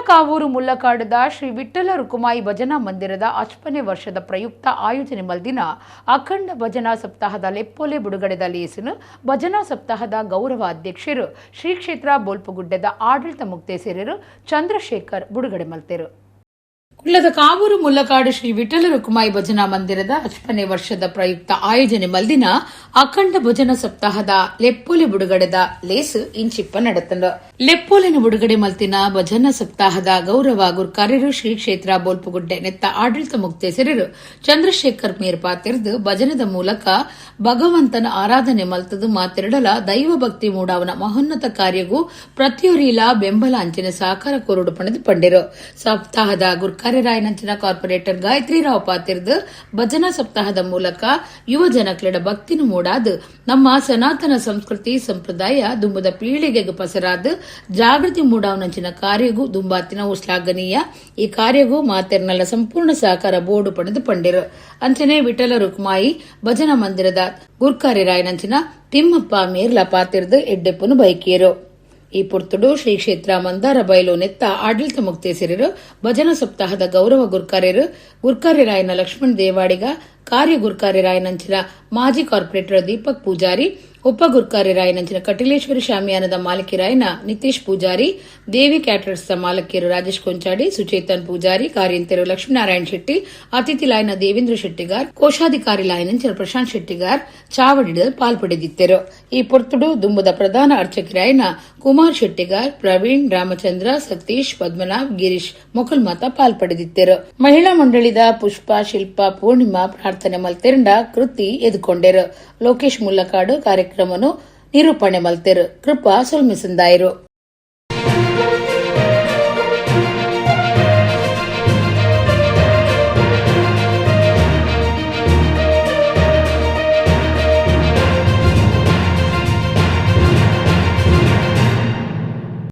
ಕಾವೂರು ಮುಲ್ಲಕಾಡದ ಶ್ರೀ ವಿಠ್ಠಲ ರುಕುಮಾಯಿ ಭಜನಾ ಮಂದಿರದ 50ನೇ ವರ್ಷದ ಪ್ರಯುಕ್ತ ಆಯೋಜನೆ ಮಲ್ದಿನ ಅಖಂಡ ಭಜನಾ ಸಪ್ತಾಹದ ಲೆಪ್ಪೋಲೆ ಬಿಡುಗಡೆದ ಲೇಸನು ಭಜನಾ ಸಪ್ತಾಹದ ಗೌರವ ಅಧ್ಯಕ್ಷರು ಶ್ರೀ ಕ್ಷೇತ್ರ ಬೋಲ್ಪುಗುಡ್ಡದ ಆಡಳಿತ ಮುಕ್ತೇಸರರು ಚಂದ್ರಶೇಖರ್ ಬಿಡುಗಡೆ ಮಲ್ತೆರು. ಕುಡ್ಲದ ಕಾವೂರು ಮುಲ್ಲಕಾಡು ಶ್ರೀ ವಿಠಲ ರುಕುಮಾಯಿ ಭಜನಾ ಮಂದಿರದ ಅಚ್ಪನೆ ವರ್ಷದ ಪ್ರಯುಕ್ತ ಆಯೋಜನೆ ಮಲ್ದಿನ ಅಖಂಡ ಭಜನಾ ಸಪ್ತಾಹದ ಲೆಪ್ಪೋಲೆ ಬುಡುಗಡೆದ ಲೇಸು ಇಂಚಿಪ್ಪ ನಡತಂಡು. ಲೆಪ್ಪೋಲೆನ ಬಿಡುಗಡೆ ಮಲ್ತಿನ ಭಜನಾ ಸಪ್ತಾಹದ ಗೌರವ ಗುರ್ಕಾರ್ಯರು ಶ್ರೀ ಕ್ಷೇತ್ರ ಬೋಲ್ಪುಗುಡ್ಡೆ ನೆತ್ತ ಆಡಳಿತ ಮುಕ್ತೇಸರರು ಚಂದ್ರಶೇಖರ್ ಮೇರ್ ಪಾತೆರ್ದು, ಭಜನದ ಮೂಲಕ ಭಗವಂತನ ಆರಾಧನೆ ಮಲ್ತದು ಮಾತೆರಡಲ ದೈವ ಭಕ್ತಿ ಮೂಡಾವನ ಮಹೋನ್ನತ ಕಾರ್ಯಗೂ ಪ್ರತಿಯೊರಿಲ ಬೆಂಬಲ ಅಂಚಿನ ಸಹಕಾರ ಕೋರುಡು ಪಣದು ಪಂಡಿರು. ಸಪ್ತಾಹದ ಗುರ್ಕಾರ್ಯರಾಯನಂಚಿನ ಕಾರ್ಪೊರೇಟರ್ ಗಾಯತ್ರಿ ರಾವ್ ಪಾತಿರ್ದು, ಭಜನಾ ಸಪ್ತಾಹದ ಮೂಲಕ ಯುವ ಜನಕ್ಲೆಡ ಭಕ್ತಿನು ಮೂಡಾದ್ ನಮ್ಮ ಸನಾತನ ಸಂಸ್ಕೃತಿ ಸಂಪ್ರದಾಯ ದುಂಬುದ ಪೀಳಿಗೆಗೆ ಪಸರಾದ್ ಜಾಗೃತಿ ಮೂಡಾವನಂಚಿನ ಕಾರ್ಯಗೂ ದುಂಬಾತಿನ ಶ್ಲಾಘನೀಯ. ಈ ಕಾರ್ಯಗೂ ಮಾತೆರ್ನಲ್ಲ ಸಂಪೂರ್ಣ ಸಹಕಾರ ಬೋರ್ಡು ಪಡೆದು ಪಂಡಿರು. ಅಂಚನೆ ವಿಠಲ ರುಕ್ಮಾಯಿ ಭಜನಾ ಮಂದಿರದ ಗುರ್ಕಾರ್ಯರಾಯನಂಚಿನ ತಿಮ್ಮಪ್ಪ ಮೇರ್ಲ ಪಾತಿರ್ದು ಎಡ್ಡೆಪ್ಪನು ಬೈಕಿಯರು. ಈ ಪೊರ್ತುಡು ಶ್ರೀ ಕ್ಷೇತ್ರ ಮಂದಾರ ಬಯಲು ನೆತ್ತ ಆಡಳಿತ ಮುಕ್ತೇಸರರು, ಭಜನಾ ಸಪ್ತಾಹದ ಗೌರವ ಗುರ್ಕಾರ್ಯರು ಗುರ್ಕಾರ್ಯರಾಯನ ಲಕ್ಷ್ಮಣ್ ದೇವಾಡಿಗ, ಕಾರ್ಯ ಗುರ್ಕಾರ್ಯರಾಯನಂಚಿನ ಮಾಜಿ ಕಾರ್ಪೊರೇಟರ್ ದೀಪಕ್ ಪೂಜಾರಿ, ಉಪ ಗುರ್ಕಾರ್ಯರಾಯನಂಚಿನ ಕಟಿಲೇಶ್ವರಿ ಶಾಮಿಯಾನದ ಮಾಲೀಕರಾಯನ ನಿತೀಶ್ ಪೂಜಾರಿ, ದೇವಿ ಕ್ಯಾಟರ್ಸ್ ಮಾಲಕಿಯರು ರಾಜೇಶ್ ಕೊಂಚಾಡಿ, ಸುಚೇತನ್ ಪೂಜಾರಿ, ಕಾರ್ಯಂತೆರು ಲಕ್ಷ್ಮೀನಾರಾಯಣ ಶೆಟ್ಟಿ, ಅತಿಥಿ ಲಾಯನ ದೇವೇಂದ್ರ ಶೆಟ್ಟಿಗಾರ್, ಕೋಶಾಧಿಕಾರಿ ಲಾಯನಂಚಿನ ಪ್ರಶಾಂತ್ ಶೆಟ್ಟಿಗಾರ್ ಚಾವಡಿಡ ಪಾಲ್ಪಡೆದಿದ್ದರು. ಈ ಪೊರ್ತುಡು ದುಂಬುದ ಪ್ರಧಾನ ಅರ್ಚಕರಾಯನ ಕುಮಾರ್ ಶೆಟ್ಟಿಗಾರ್, ಪ್ರವೀಣ್, ರಾಮಚಂದ್ರ, ಸತೀಶ್, ಪದ್ಮನಾಭ್, ಗಿರೀಶ್ ಮೊಕಲ್ಮಾತ ಪಾಲ್ಪಡೆದಿದ್ದರು. ಮಹಿಳಾ ಮಂಡಳಿದ ಪುಷ್ಪ, ಶಿಲ್ಪ, ಪೂರ್ಣಿಮಾ ಪ್ರಾರ್ಥನೆ ಮಲ್ತೆರಂಡ ಕೃತಿ ಎದುಕೊಂಡೆರು. ಲೋಕೇಶ್ ಮುಲ್ಲಕಾಡು ಕಾರ್ಯಕ್ರಮನು ನಿರೂಪಣೆ ಮಲ್ತೆರು. ಕೃಪಾ ಸೊಲ್ಮಿಸಂದಾಯರು.